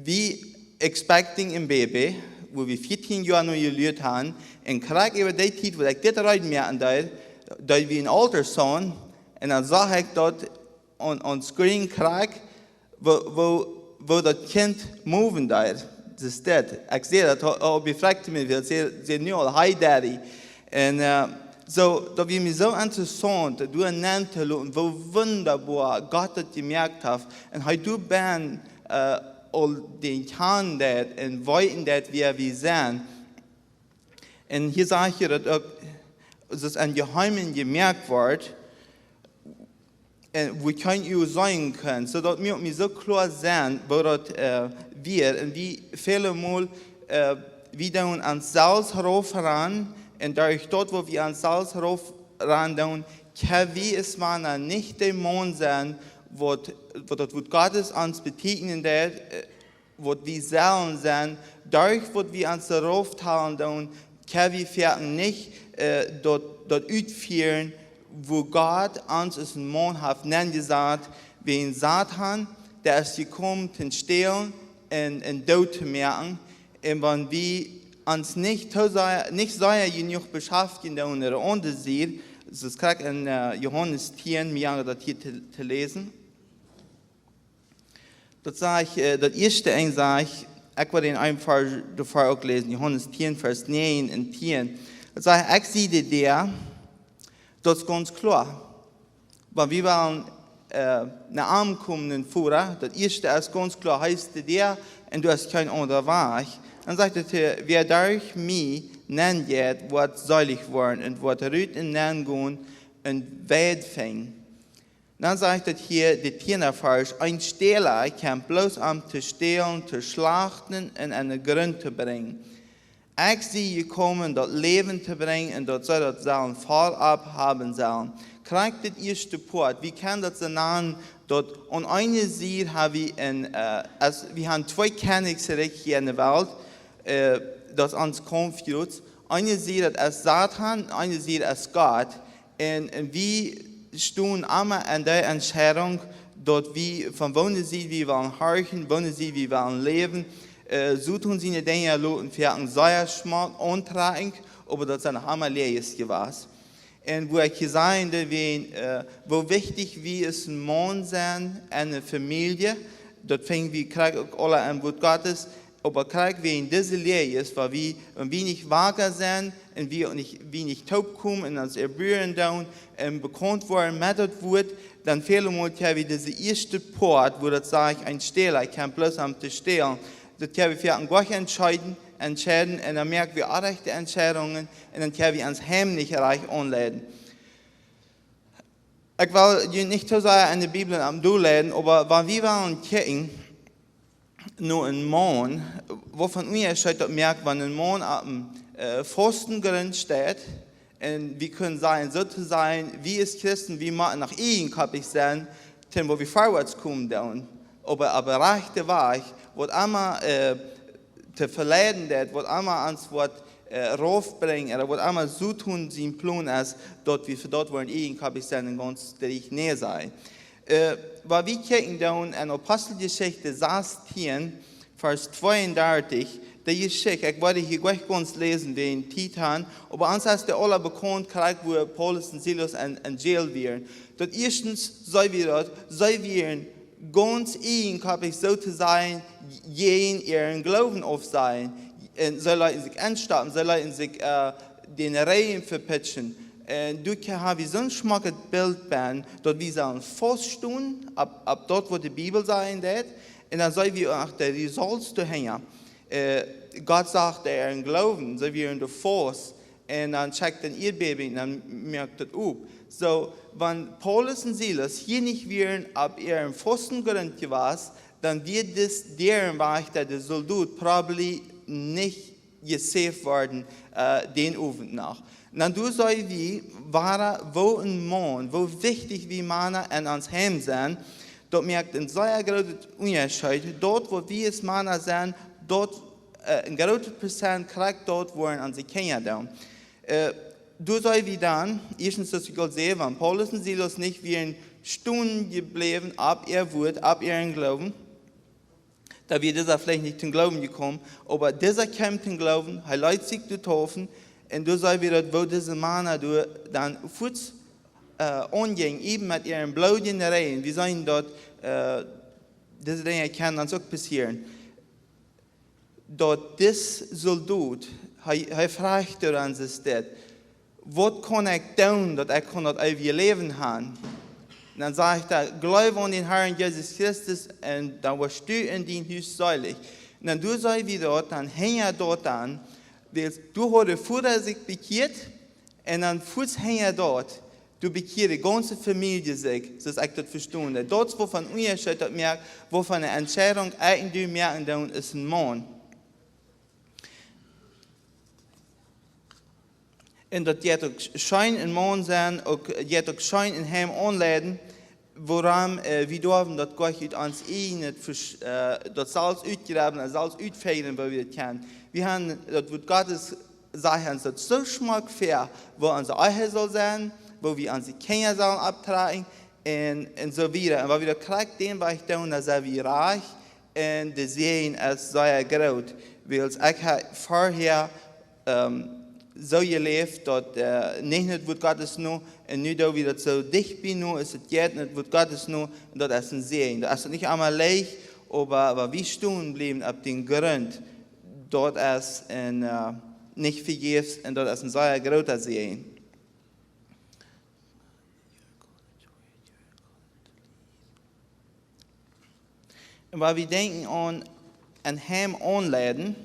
wie expecting een Baby, wua wie vieetieen Joa no jeluat haben, un krakjt äwa dee Tiet, wua ekj dit reed moaken deed, deed wie een Ultrasound, un dan sach ekj daut aun, aun screen krakjt, woo, woo, woo daut Kjint moven deed. Daut es dit. Ekj saj daut, hee, hee befroacht mie, wiels hee, hee nu aul, hi Daddy. Un, äh, soo, daut wia mie soo interessaunt, doa nenn to luaren, woo wundaboa Gott daut jemoakt haft. Un hee doa bie, äh, aul dän kjanen deed un weeten deed, wäa wie sent. Un hia sajcht hee daut uk, daut es em Jeheemen jemoakt wort, un wua kjeen Uag seenen kunn. Soo daut mie, mie soo kloa sennen, woo daut, äh, wia. Un wie väle Mol, Äh, wie doonen ons selfst rauf ran, un derch daut, waut wie ons selfst rauf ran doonen, kjenn wie aus Mana nich de Maun sennen, waut, waut daut Wuat Gottes ons betieekjnen deed, äh, waut wie sellen sennen, derch waut wie ons rauf talen doonen, kjenn wie foaken nich, äh, daut, daut utfieren, woo Gott ons aus een Maun haft nenjesat, wäajen Satan, dee es jekomen, to stälen un, un doot to moaken. Un wan wie ons nich too sea, nich sea jenuach beschaftjen doonen met de aundre Sied, soo aus krakjt en, äh, Johanes tieen, mie jankat daut hia to, to läsen. Daut sajcht, äh, daut ieeschte Enj sajcht, ekj well en een Varsch doafäa uk läsen, Johanes tieen, Varsch näajen un tieen. Daut sajcht: "Ekj sie de Däa, daut es gaunz kloa." Wan wie wellen, äh, no am komen, no dän Voda, daut ieeschte es gaunz kloa, hee es de Däa un doa es kjeen aundra Wajch. Dan sajcht et hia: "Wäa derch mie nenjeit, woat seelich woaren un woat rut un nenn gonen un Weid finjen." Dan sajcht et hia, de tieenda Varsch: "Een Stäla kjemt bloos om to stälen, to schlachten un en de Grunt to brinjen. Ekj sie jekomen, daut Läwen to brinjen un daut see daut sellen voll opp haben sellen." Krakjt daut ieeschte Poat, wie kjennen daut soo nanen, daut aun eene Sied ha wie en, äh, aus, wie haben twee Kjennichrikj hia en de Welt, äh, daut es ons Kaumf jrods. Eene Sied daut es Satan, eene Sied es Gott. Un, un wie stonen emma en de Entscheidunk, daut wie, von woone Sied wie wellen horchen, woone Sied wie wellen läwen. Äh, Soton siene Dinja loten foaken sea schmock auntrakjen, oba daut sent noch emma Läajes jewast. Un woo ekj hia säd, daut wie, äh, woo wichtich wie aus een Maun sent en de Famielje, daut finj wie krakjt uk aula em Wuat Gottes, oba krakjt wäajen dise Läajes, wan wie, wan wie nich waka sent un wie uk nich, wie nich toopkomen un ons erbuaren doonen un bekaunt woaren met daut Wuat, dan väle Mol kjenn wie dise ieeschte Poat, woo daut sajcht, een Stäla kjemt bloos om to stälen, daut kjenn wie foaken goanich entscheiden, entscheiden un dan moak wie orrajchte Entscheidungen un dan kjenn wie ons Heim nich rajcht aunleiden. Ekj well junt nich too sea en de Bibel aum Dol leiden, oba wan wie wellen kjikjen no een Maun, waut fa een Unjascheet daut moakt, wan een Maun opp een, äh, fasten Grunt steit, un wie kjennen sajen, soo to sajen, wie aus Christen, wie motten noch ieejenkoppich sennen, dan woa wie verwoats komen doonen. Oba, oba rajchte Wajch, waut emma, äh, to veleiden deit, waut emma ons woat, äh, raufbrinjen, ooda waut emma Soton sien Plon es, daut wie fa daut woaren ieejenkoppich sennen un gaunz strikt nä sajen. Äh, wan wie kjikjen dan en Aposteljeschicht sastieen, Varsch tweeundartich, de Jeschicht, ekj woa hia goanich gaunz läsen wäajen Tiet han, oba ons es dee aula bekaunt, krakjt woo Paulus un Silas en, en Jail wieren. Daut ieeschtens, see wie daut, see wieren gaunz ieejenkoppich, soo to sajen, jäajen äaren Gloowen aufsajen. Un see leeten sikj enstoppen, see leeten sikj, äh, dän Rigjen vepitschen. Un doa ha wie soon schmocket Bilt bie, daut wie sellen faust stonen opp, opp daut, waut de Bibel sajen deit. Un dan see wie uk de Results doahinja. Äh, Gott sach äaren Gloowen, see wieren doa faust. Un dan schekjt een Ieedbäben un dan moakt daut op. Soo, wan Paulus un Silas hia nich wieren opp äaren fasten Grunt jewast, dan wia dis Däarenwajchta, de Soldot, probably nich jesaved worden, äh, dän Owent noch. Un dan doa see wie, woo, woo een Maun, woo wichtich wie Mana en ons Heim sent, daut moakt een sea grooten Unjascheet. Daut, waut wie aus Mana sent, daut, äh, een grootet Prozent krakjt daut woaren onse Kjinja doonen. Äh, doa see wie dan, ieeschtens, daut ekj aul säd, wan Paulus un Silas nich wieren stonen jebläwen opp äa Wuat, opp äaren Gloowen, dan wia disa veleicht nich toom Gloowen jekomen, oba disa kjeem toom Gloowen, hee leet sikj doa deepen, un doa see wie daut, woo dise Mana doa dan fuaz, äh, aunjinjen, äwen met äaren bloodjen Rigjen. Wie seenen daut, äh, dise Dinja kjennen ons uk passieren. Daut dis Soldot, hee, hee fruach doa aun siene Städ: "Waut kaun ekj doonen, daut ekj kaun daut eewje Läwen haben?" Un dan sajcht hee: "Jleew aun dän Harn Jesus Christus un dan woascht du un dien Hus seelich." Un dan doa see wie daut, dan hinja daut dan, wiels doa haud de Voda sikj bekjieet, un dan fuaz hinja daut, doa bekjieed de gaunze Famielje sikj, soo aus ekj daut vestonen deed. Daut es, woo von Unjascheet daut moakt, woo von eene Entscheidunk ekj un du moaken doonen aus een Maun. Un daut jeit uk scheen een Maun sennen, uk, jeit uk scheen een Heim aunleiden, wuarom, äh, wie doawen daut Gott ut ons ieejnet Vesch-, äh, daut selfst utjräwen un selfst utfinjen, woo wie daut kjennen. Wie haben daut Wuat Gottes, sajcht ons daut soo schmock väa, woo onse Ehe saul sennen, woo wie onse Kjinja sellen opptrakjen, un, un soo wieda. Un wan wie daut krakjt dän Wajch doonen, dan sent wie rajcht, un de Säajen es sea groot. Wiels ekj hab verhäa, ähm, soo jeläft, daut, äh, nich daut Wuat Gottes no, un nu daut wie daut soo dicht bie no, es et jeit daut Wuat Gottes no, un daut es een Säajen. Daut es nich emma leicht, oba, oba wie stonen bliewen opp dän Grunt, daut es een, äh, nich vejäfs, un daut es een sea groota Säajen. Un wan wie denkjen aun een Heim aunleiden,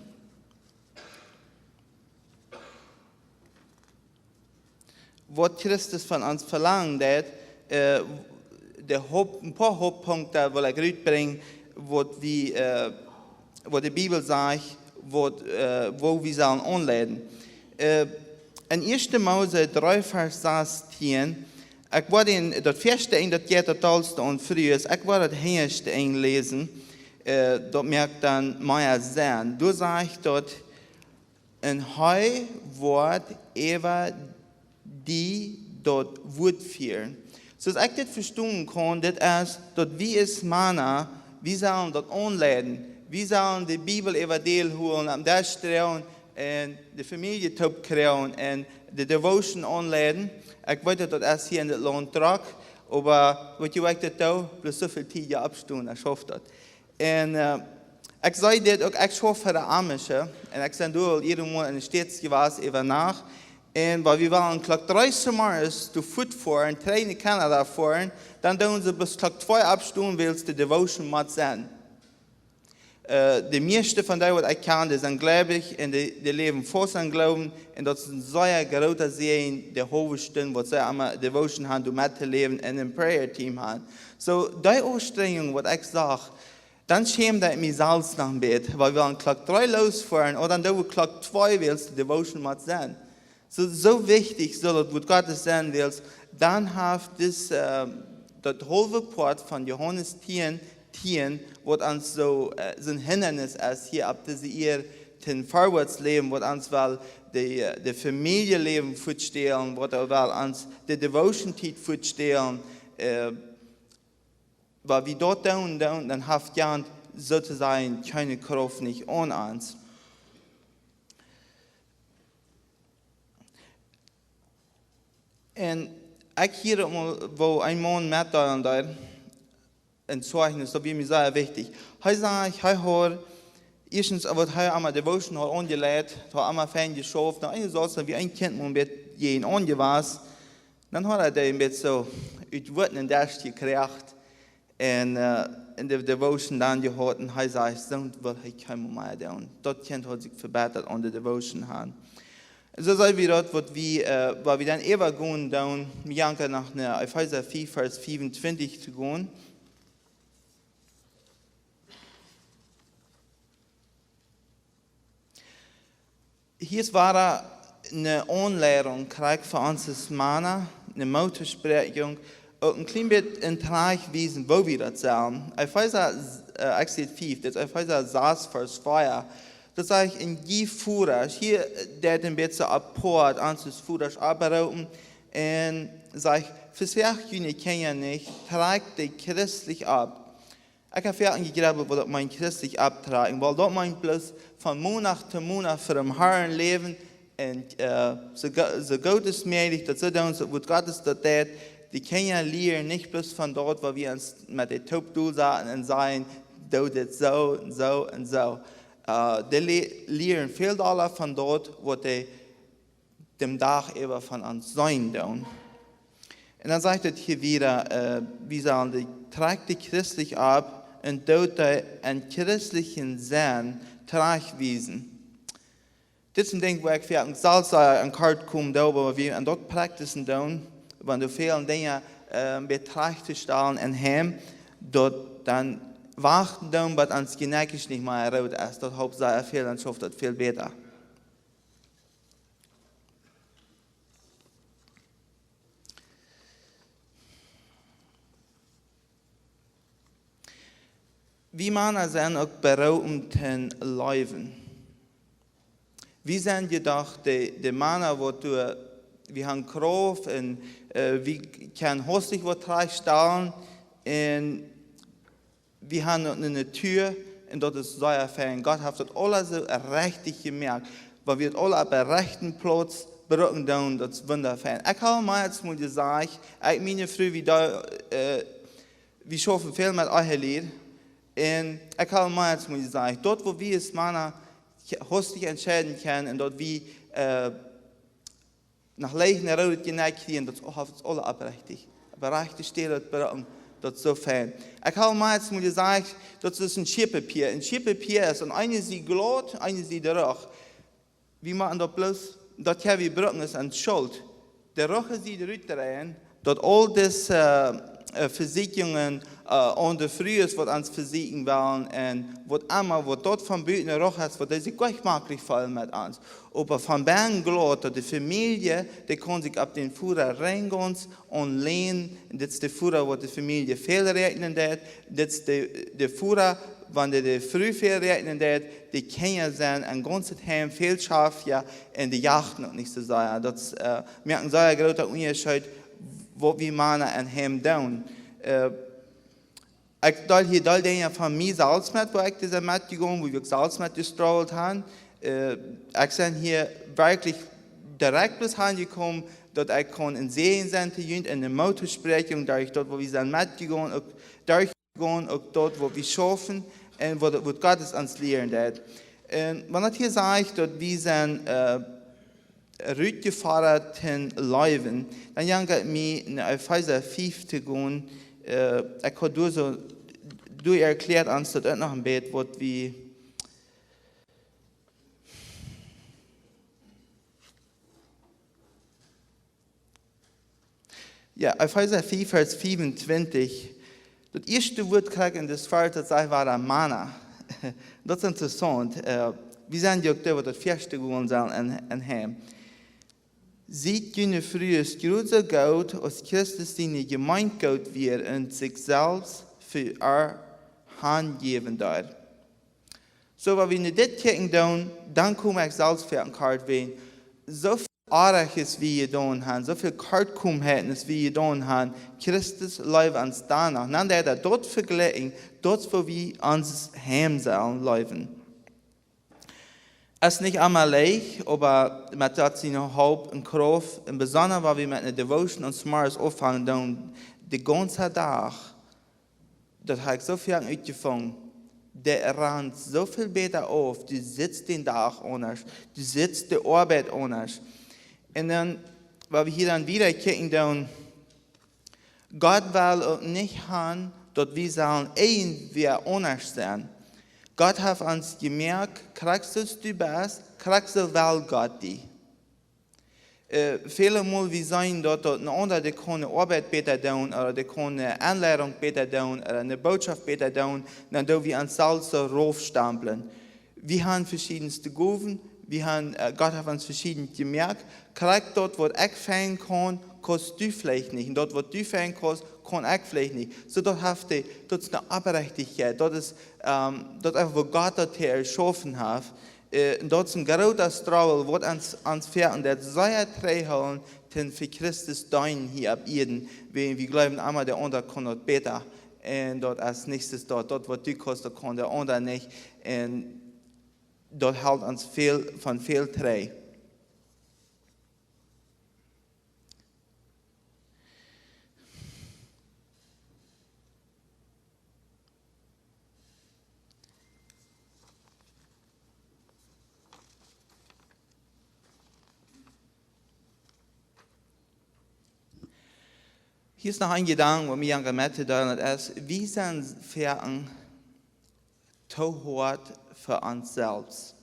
waut Christus von ons velangt, daut, äh, de Haupt-, een poa Hauptpunkten well ekj rutbrinjen, waut wie, äh, waut de Bibel sajcht, waut, äh, woo wie sellen aunleiden. Äh, en Ieeschte Mose dree Varsch sastieen, ekj woa dän, daut ieeschte Enj, daut jeit daut dollste aun Frues, ekj woa daut hinjaschte Enj läsen, äh, daut moakt dan mea Senn. Doa sajcht daut: "Un hee woat äwa die daut Wuat fieren." Soo aus ekj dit vestonen kaun, dit es daut wie aus Mana, wie sellen daut aunleiden. Wie sellen de Bibel äwa däl hoolen, aum Desch droagen un de Famielje toop kjrieen un de Devotion aunleiden. Ekj weet daut daut es hia en dit Launt drock, oba weet jie waut ekj dit doo? Bloos soo väl Tiet hia oppstonen, dan schauft daut. Un, äh, ekj saj dit uk, ekj schauf fa de Amische, un ekj sie doa aul ea mol en de States jewast äwa Nacht. Un wan wie wieren Klock dree zemorjes doa fuat foaren, trigj no Canada foaren, dan doonen see bat Klock twee oppstonen, wiels de Devotion mott sennen. Äh, de mieeschte von dee, waut ekj kjan, dee sent gleewich un dee, dee läwen faust em Gloowen. Un daut es een sea groota Säajen, de haulwe Stund, waut see aum Devotion haben, doa mettoläwen un een prayer team haben. Soo, dee Aunstrenjunk, waut ekj sach, dan schämd ekj mie selfst noch een bät, wan wie wieren Klock dree losfoaren, ooda dan doo wie Klock twee, wiels de Devotion mott sennen. Soo, soo wichtich saul daut Wuat Gottes sennen, wiels dan haft dit, äh, daut haulwe Poat von Johanes tieen, tieen, waut ons soo, äh, soon Hindanis es hia opp dise Ieed, toom verwoats läwen, waut ons well de, äh, de Famieljeläwen väastalen, waut well ons de Devotion-Tiet väastalen, äh, wan wie daut doonen, dan, dan haft jant soo to sajen kjeene Krauft nich aun ons. Un ekj hia mol, woo een Maun metdeelen deed, een Zeichnis, daut wia mie sea wichtich. Hee säd, hee haud, ieeschtens, waut hee aum Devotion haud aunjeleit, haud emma fein jeschauft, no eene Sache, woo een Kjint mol een bät jäajen aunjewast, dan haud hee dee een bät soo ut Wuat en Desch jekjräajen. Un, äh, en de Devotion dan jehaut, un hee säd, soo well hee kjeenmol mea doonen. Daut Kjint haud sikj vebätat aun de Devotion han. Soo saj wie daut, waut wie, äh, waut wie dan äwagonen doonen, wie janken no, no Efeesa fief, Varsch fiefuntwintich to gonen. Hia es wada eene Aunleidunk, krakjt fa ons aus Mana, eene Moottospräakjunk, uk een kjlien bät en Trajchtwiesen, woo wie daut sellen. Efeesa, äh, ekj saj fief, daut es Efeesa sas, Varsch vea. Daut sajcht: "Un jie Vodasch", hia, äh, daut een bät apoat, ons aus Vodasch oproopen, un sajcht: "Vesoacht june Kjinja nich, trakjt dee christlich opp." Ekj hab väl aun jejrebbelt, waut daut meent, christlich opptrakjen. Wiels daut meent bloos von Monat to Monat fa dän Harn läwen un, äh, soo go-, soo goot aus mäajlich, daut soo doonen, soo aus Gott daut deit. De Kjinja lieren nich bloos von daut, waut wie ons met de Toop dol saten un sajen, doo dit soo un soo un soo. Äh, dee le-, lieren väl dolla von daut, waut dee dän Dach äwa von ons sennen doonen. Un dan sajcht et hia wada, äh, wie sellen dee, trakjt dee christlich opp un doot dee en christlichen Senn trajchtwiesen. Dit es een Dinkj, wua ekj väl selfst, äh, aun kort kom, oba wan wie daut practicen doonen, wan doa väl Dinja, äh, trajchttostalen un han, daut dan wachten doonen, waut ons Jnäakj nich mea root es, daut halpt sea väl, dan schauft daut väl bäta. Wie Mana sent uk beroopen to leewen. Wie sent jedoch de, de Mana, waut doa, wie han Krauft un, äh, wie kjennen hastich waut trajchtstalen un wie han uk ne Natua un daut es sea fein. Gott haft daut aules soo rajcht jemoakt. Wan wie daut aules opp dän rajchten Plauz brucken doonen, daut es wundafein. Ekj hab mie eenmol jesajcht, ekj, miene Fru, wie doo, äh, wie schaufen väl met Ehelied. Un ekj hab mie eenmol jesajcht, daut waut wie aus Mana hastich entscheiden kjennen un daut wie, äh, noch leicht een roodet Jeneck kjrieen, daut es aules oprajcht. Oprajchte Städ brucken, daut es soo fein. Ekj hab mie eenmol jesajcht, daut es een Schieepapia. Een Schieepapia es aun eene Sied glaut, eene Sied rajcht. Wie motten daut bloos, daut hia wie brucken es aun Schult. De rajchte Sied rutdreien, daut aul dise, äh, äh, Vesieekjungen, äh, aun de Frues waut ons vesieekjen wellen un waut emma, waut daut von buten rajcht es, waut dee sikj nich maklich feelen met ons. Oba von bennen glaut, daut de Famielje, dee kaun sikj opp dän Foda reingauns aunlänen, un dit es de Foda, waut de Famielje väl räakjnen deit, dit es de, de Foda, wan de, de Fru väl räakjnen deit, de Kjinja sent een gaunzet Heim väl schaftja un de jachten uk nich soo sea. Daut es, äh, moakt een sea groota Unjascheet, waut wie Mana em Heim doonen. Äh, ekj denkj hia, denkj ekj von mie selfst met, woo ekj dit metjegonen, woo ekj selfst met jestruggelt hab. Äh, ekj sie hia werkjlich direkt bloos aunjekomen, daut ekj kunn een Säajen sennen to junt un een Moot to spräakjen, derch daut, waut wie sent metjegonen, uk derch gonen, uk daut, waut wie schaufen un waut, waut Gott ons lieren deit. Un wan daut hia sajcht, daut wie sent, äh, rutjefodat to leewen, dan jankat mie no Efeesa fief to gonen, äh, ekj hab doa soo, doa erkjläat ons daut uk noch een bät, waut wie Jo, Efeesa fief, Varsch fiefuntwintich. Daut ieeschte Wuat krakjt en dit Varsch, daut sajcht wada Mana. Daut es interessaunt. Äh, wie sent je uk doa, waut daut ieeschte gonen sell en, en Heim. Siet june Frues jrod soo goot, aus Christus siene Jemeent goot wia un sikj selfst fa äa hanjäwen deed. Soo, wan wie nu dit kjikjen doonen, dan kom ekj selfst fa een Kart ween. Soo väl Oajet aus wie jedonen haben, soo väl Kortkomheiten aus wie jedonen haben, Christus leeft ons dan noch. Dan deit hee daut vejlikjen, daut woo wie ons Heim sellen leewen. Es nich emma leicht, oba met Gott siene Help un Krauft, un besonda wan wie met eene Devotion un Morjes aunfangen doonen, dän gaunzen Dach, daut hab ekj soo foaken utjefungen. Dee rant soo väl bäta auf. Du sitst dän Dach aundasch. Du sitst de Oabeit aundasch. Un dan, wan wie hia dan wieda kjikjen doonen, Gott well uk nich haben, daut wie sellen irjentwäa aundasch sennen. Gott haft ons jemoakt, krakjt soo aus du best, krakjt soo well Gott die. Äh, väle Mol wie seenen daut, daut een aundra, dee kaun de Oabeit bäta doonen, ooda dee kaun de Aunleidunk bäta doonen, ooda de Bootschoft bäta doonen, dan doo wie ons selfst soo raufstampeln. Wie haben veschiedne Gowen, wie haben, äh, Gott haft ons veschieden jemoakt. Krakjt daut, waut ekj fein kaun, kaust du veleicht nich. Un daut, waut du fein kaust, kaun ekj veleicht nich. Soo, daut haft dee, daut es eene Oprechtichkjeit. Daut es, ähm, daut es, woo Gott daut hia jeschaufen haft. Äh, un daut es een groota Struggle, waut ons, ons fält, un daut sea trigj hoolen, toom fa Christus deenen hia opp Ieed, wan wie jleewen, emma de aundra kaun daut bäta. Un daut es nich soo, daut, daut waut du kaust, daut kaun de aundra nich. Un daut helt ons väl, von väl trigj. Hia es noch een Jedanke, waut mie aun mettodeelen es, wie sent foaken too hoat fa ons selfst.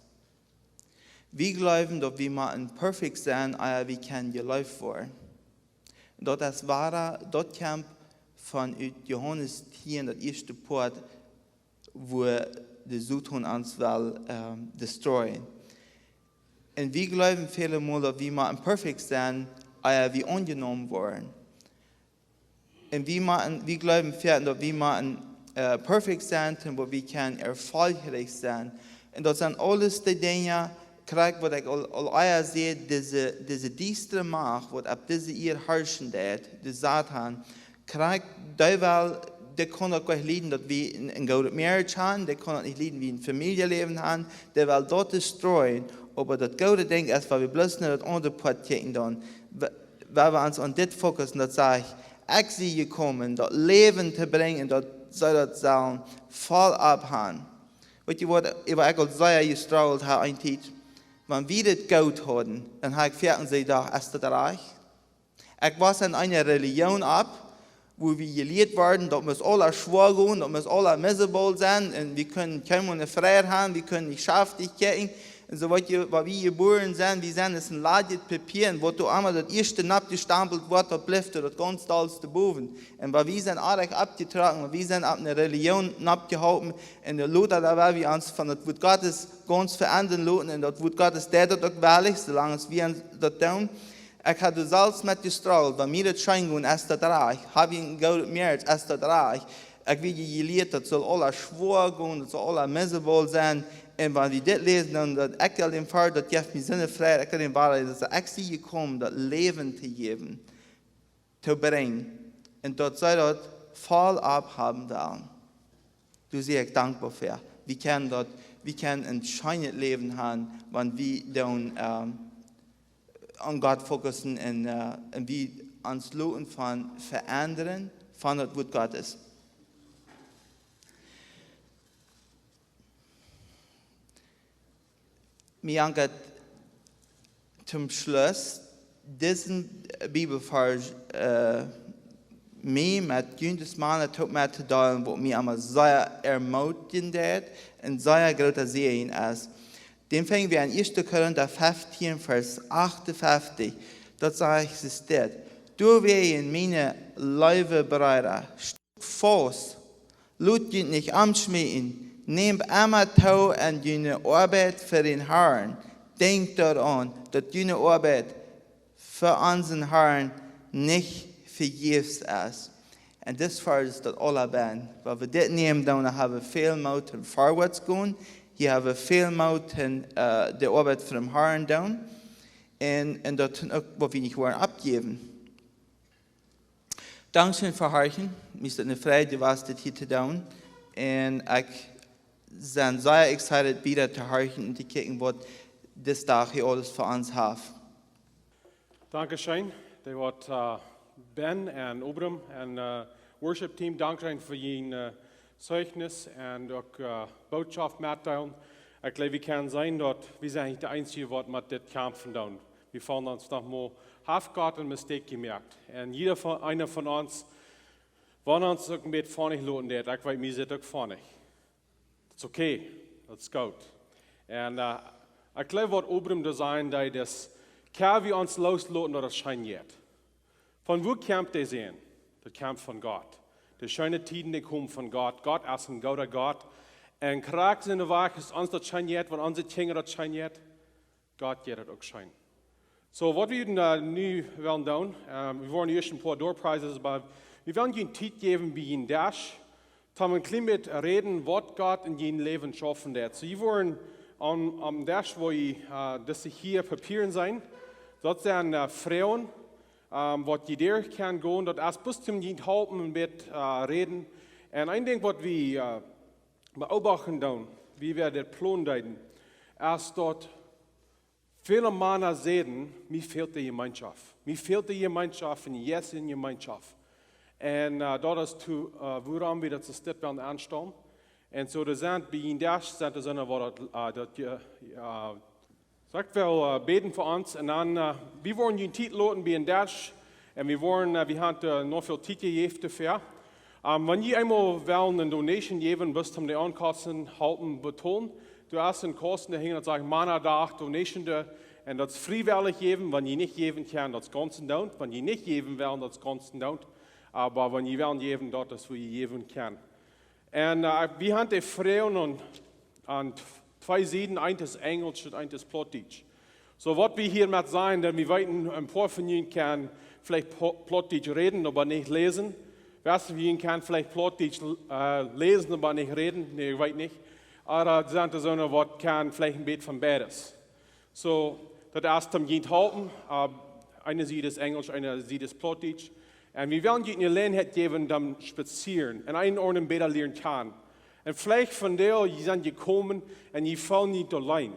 Wie jleewen, daut wie motten perfekt sennen, ea wie kjennen jeleeft woaren. Daut es wada, daut kjemt von ut Johanes tieen, daut ieeschte Poat, woo de Soton ons well, ähm, destroyen. Un wie jleewen väle Mol, daut wie motten perfekt sennen, ea wie aunjenomen woaren. Un wie motten, wie jleewen foaken, daut wie motten, äh, perfekt sennen, un woo wie kjennen erfolgreich sennen. Un daut sent aules dee Dinja, krakjt waut ekj aul, aul ea säd, dise, dise diestre Macht, waut opp dise Ieed harschen deit, de Satan, krakjt, dee well, dee kaun daut nich lieden, daut wie een, een goodet Marriage haben, dee kaun daut nich lieden, wie een Famieljeläwen haben, dee well daut destroyen, oba daut goode Dinkj es, wan wie bloos no daut aundre Poat kjikjen, dan, wa-, wan wie ons aun dit fokussen, daut sajcht, ekj sie jekomen, daut Läwen to brinjen, daut see daut sellen voll opp haben. Weetst du waut, ekj, waut ekj aul sea jestruggelt hab eene Tiet? Wan wie daut goot hauden, dan hab ekj foaken jedocht, es daut rajcht? Ekj wia enn eene Religion opp, wua wie jelieet worden, daut mott aules schwoa gonen, daut mott aules miserabel sennen, un wie kunnen kjeenmol eene Freiheit haben, wie kunnen nich schaftich kjikjen, un soo waut je, wan wie jebuaren sent, wie sent aus een ladjet Papia, un waut doa emma daut ieeschte nopp jestampelt woat, daut blift doa daut gaunz dollste bowen. Un wan wie sent oajch aufjetrocken, wan wie sent opp eene Religion nopp jeholpen, un de lota, doa woa wie ons von daut Wuat Gottes gaunz veendren loten, un daut Wuat Gottes deit daut uk wellich, soo lang aus wie ons daut doonen. Ekj hab doa selfst met jestruggelt, wan mie daut scheen jinkj, es daut rajcht. Hab ekj een goodet Marriage, es daut rajcht. Ekj wia je-, jelieet, daut saul aules schwoa gonen, daut saul aules miserabel sennen. Un wan wie dit läsen, dan daut ekj aul dän Varsch, daut jeft mie soone Freiheit, ekj kaun dän woarlich, daut ekj sie jekomen, daut Läwen to jäwen, to brinjen. Un daut see daut voll opp haben wellen. Doa sie ekj dankboa fa. Wie kjennen daut, wie kjennen een scheenet Läwen haben, wan wie dan, ähm, aun Gott fokussen un, äh, un wie ons loten von veendren von daut Wuat Gottes. Mie jankat toom Schluss disen Bibelvarsch, äh, mie met junt aus Mana toop mettodeelen, waut mie emma sea ermutigen deit un sea groota Säajen es. Dän finj wie enn ieeschte Korinta feftieen, Varsch achtunfeftich. Daut sajcht dit: Doawäajen, miene leewe Breeda, faust, lot junt nich omschmeekjen, nämt emma too enn june Oabeit fa dän Harn. Denkjt doaraun, daut june Oabeit fa onsen Harn nich vejäfs es. Un dit Varsch es daut aula bie. Wan wie dit nämen, dan hab wie väl Moot toom verwoats gonen. Hia hab wie väl Moot toom, äh, de Oabeit fa dän Harn doonen. Un, un daut uk, waut wie nich woaren oppjäwen. Dankscheen fa horchen. Mie es daut eene Freid jewast, dit hia to doonen. Un ekj sie sea excited, wieda to horchen un to kjikjen, waut dis Dach hia aules fa ons haft. Dankscheen, dee waut, äh, Ben un Obram un, äh, Worship Team, dankscheen fa jun, äh, Zeichnis un uk, äh, Bootschoft metdeelen. Ekj jleew, wie kjennen seenen, daut wie sent nich de eensje, waut met dit kjamfen doonen. Wie feelen ons noch mol, haft Gott een Mistake jemoakt? Un jieda von, eena von ons, wan ons uk een bät funny loten deit, ekj weet, mie sitt uk funny. Daut es okay, daut es goot. Un, äh, ekj jleew, waut Obram doa säd, daut es, kjenn wie ons loosloten, daut et scheen jeit? Von wua kjemt dee Säajen? Daut kjemt von Gott. De scheene Tieden, dee komen von Gott. Gott es een gooda Gott. Un krakjt soo aus ons daut scheen jeit, wan onse Kjinja daut scheen jeit, Gott jeit daut uk scheen. Soo, waut wie dan, äh, nu wellen doonen, äh, wie woaren ieescht een poa door prizes, oba wie wellen junt Tiet jäwen bie een Desch, toom een kjlien bät räden, waut Gott enn jun Läwen schaufen deit. Soo, jie woaren aum, aum Desch, woa jie, äh, dise hia Papieren seenen, daut sent, äh, Froagen, ähm, waut jie derch kjennen gonen, daut es bloos toom junt halpen een bät, äh, räden. Un een Dinkj, waut wie, äh, beobachten doonen, woo wie dit plonen deeden, es daut väle Mana säden, mie fält de Jemeenschoft. Mie fält de Jemeenschoft, eene jeistliche Jemeenschoft. Un, äh, daut es to, äh, wuarom wie daut soo stip wellen aunstonen. Un soo, doa sent bie een Desch, sent doa soone, waut daut, äh, daut je, äh, soo ekj well, äh, bäden fa ons. Un dan, äh, wie woaren junt Tiet loten bie een Desch. Un wie woaren, äh, wie haben, äh, noch väl Tiet jejäft doafäa. Ähm, wan jie eemol wellen eene Donation jäwen, bloos om de Onkosten halpen betolen, doa es een Kosten doa hinja, daut sajcht Mana Dach Donation doa. Un daut es friewellich jäwen, wan jie nich jäwen kjennen, daut es gaunz endoont. Wan jie nich jäwen wellen, daut es gaunz endoont. Oba wan jie wellen jäwen, daut es wua jie jäwen kjennen. Un, äh, wie haben de Froagen aun, aun twee Sieden, eent es Enjelsch un eent es Plautdietsch. Soo, waut wie hia met sajen, dan wie weeten, een poa von junt kjennen veleicht Pla-, Plautdietsch räden, oba nich läsen. Best von junt kaun veleicht Plautdietsch läsen, oba nich räden, nä, ekj weet nich. Oba doa sent soone waut kaun veleicht een bät von beides. Soo, daut es om junt to halpen. Eene Sied es Enjelsch, eene Sied es Plautdietsch. Un wie wellen junt ne Jeläajenheit jäwen, dan spazieren un eenen aundren bäta lieren kjanen. Un veleicht vondoag, jie sent jekomen un jie feelen junt auleen.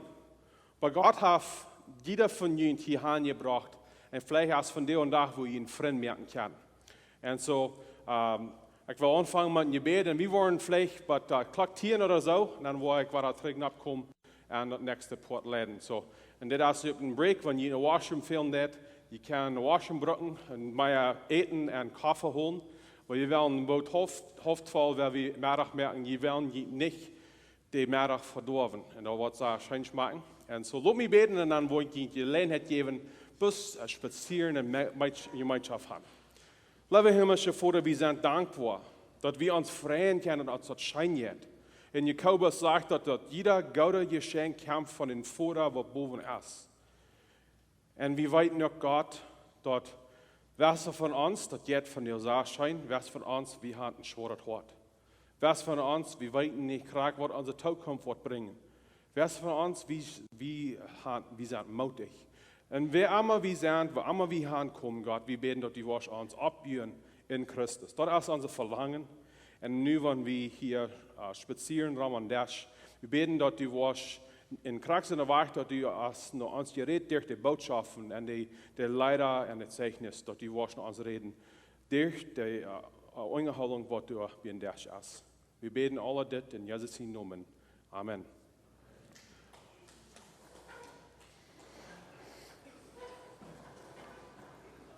Oba Gott haft jieda von junt hia hanjebrocht. Un veleicht es vondoag een Dach, wua jie een Frint moaken kjennen. Un soo, ekj well aunfangen met een Jebäd. Un wie woaren veleicht bie Klock tieen ooda soo, dan woa ekj wada trigj nopp komen un daut näakjste Poat leiden. Soo, un dit es uk een break, wan jie ne washroom feelen deit. Jie kjennen ne washroom brucken un mea Äten un Koffe holen. Oba jie wellen boot haulf, haulf twalw, wan wie Meddach moaken, jie wellen junt nich de Meddach vedoawen. Un daut woat sea scheen schmakjen. Un soo, lot mie bäden un dan woa ekj junt ne Jeläajenheit jäwen, bloos spazieren un Jemeenschoft han. Leewa himlischa Voda, wie sent dankboa, daut wie ons freien kjennen, daut ons daut scheen jeit. Un Jakobus sajcht daut, daut jieda gooda Jeschenkj kjemt von dän Voda, waut bowen es. Un wie weeten uk, Gott, daut wäa von ons, daut jeit von die sea scheen, wäa von ons, wie han een schwoaret Hoat. Wäa von ons, wie weeten nich krakjt, waut onse Tookunft woat brinjen. Wäa von ons, wie, wie, wie sent mootich. Un wäa emma wie sent, wua emma wie hankomen, Gott, wie bäden, daut du woascht ons oppbuen en Christus. Daut es ons Velangen. Un nu, wan wie hia spazieren rom aum Desch, wie bäden, daut du woascht en krakjt soone Wajch, daut du hast no ons jerät derch de Bootschoft un de, de Leeda un daut Zeichnis, daut du woascht no ons räden derch de Unjahoolunk, waut doa biem Desch es. Wie bäden aul dit en Jesus sienen Nomen. Amen.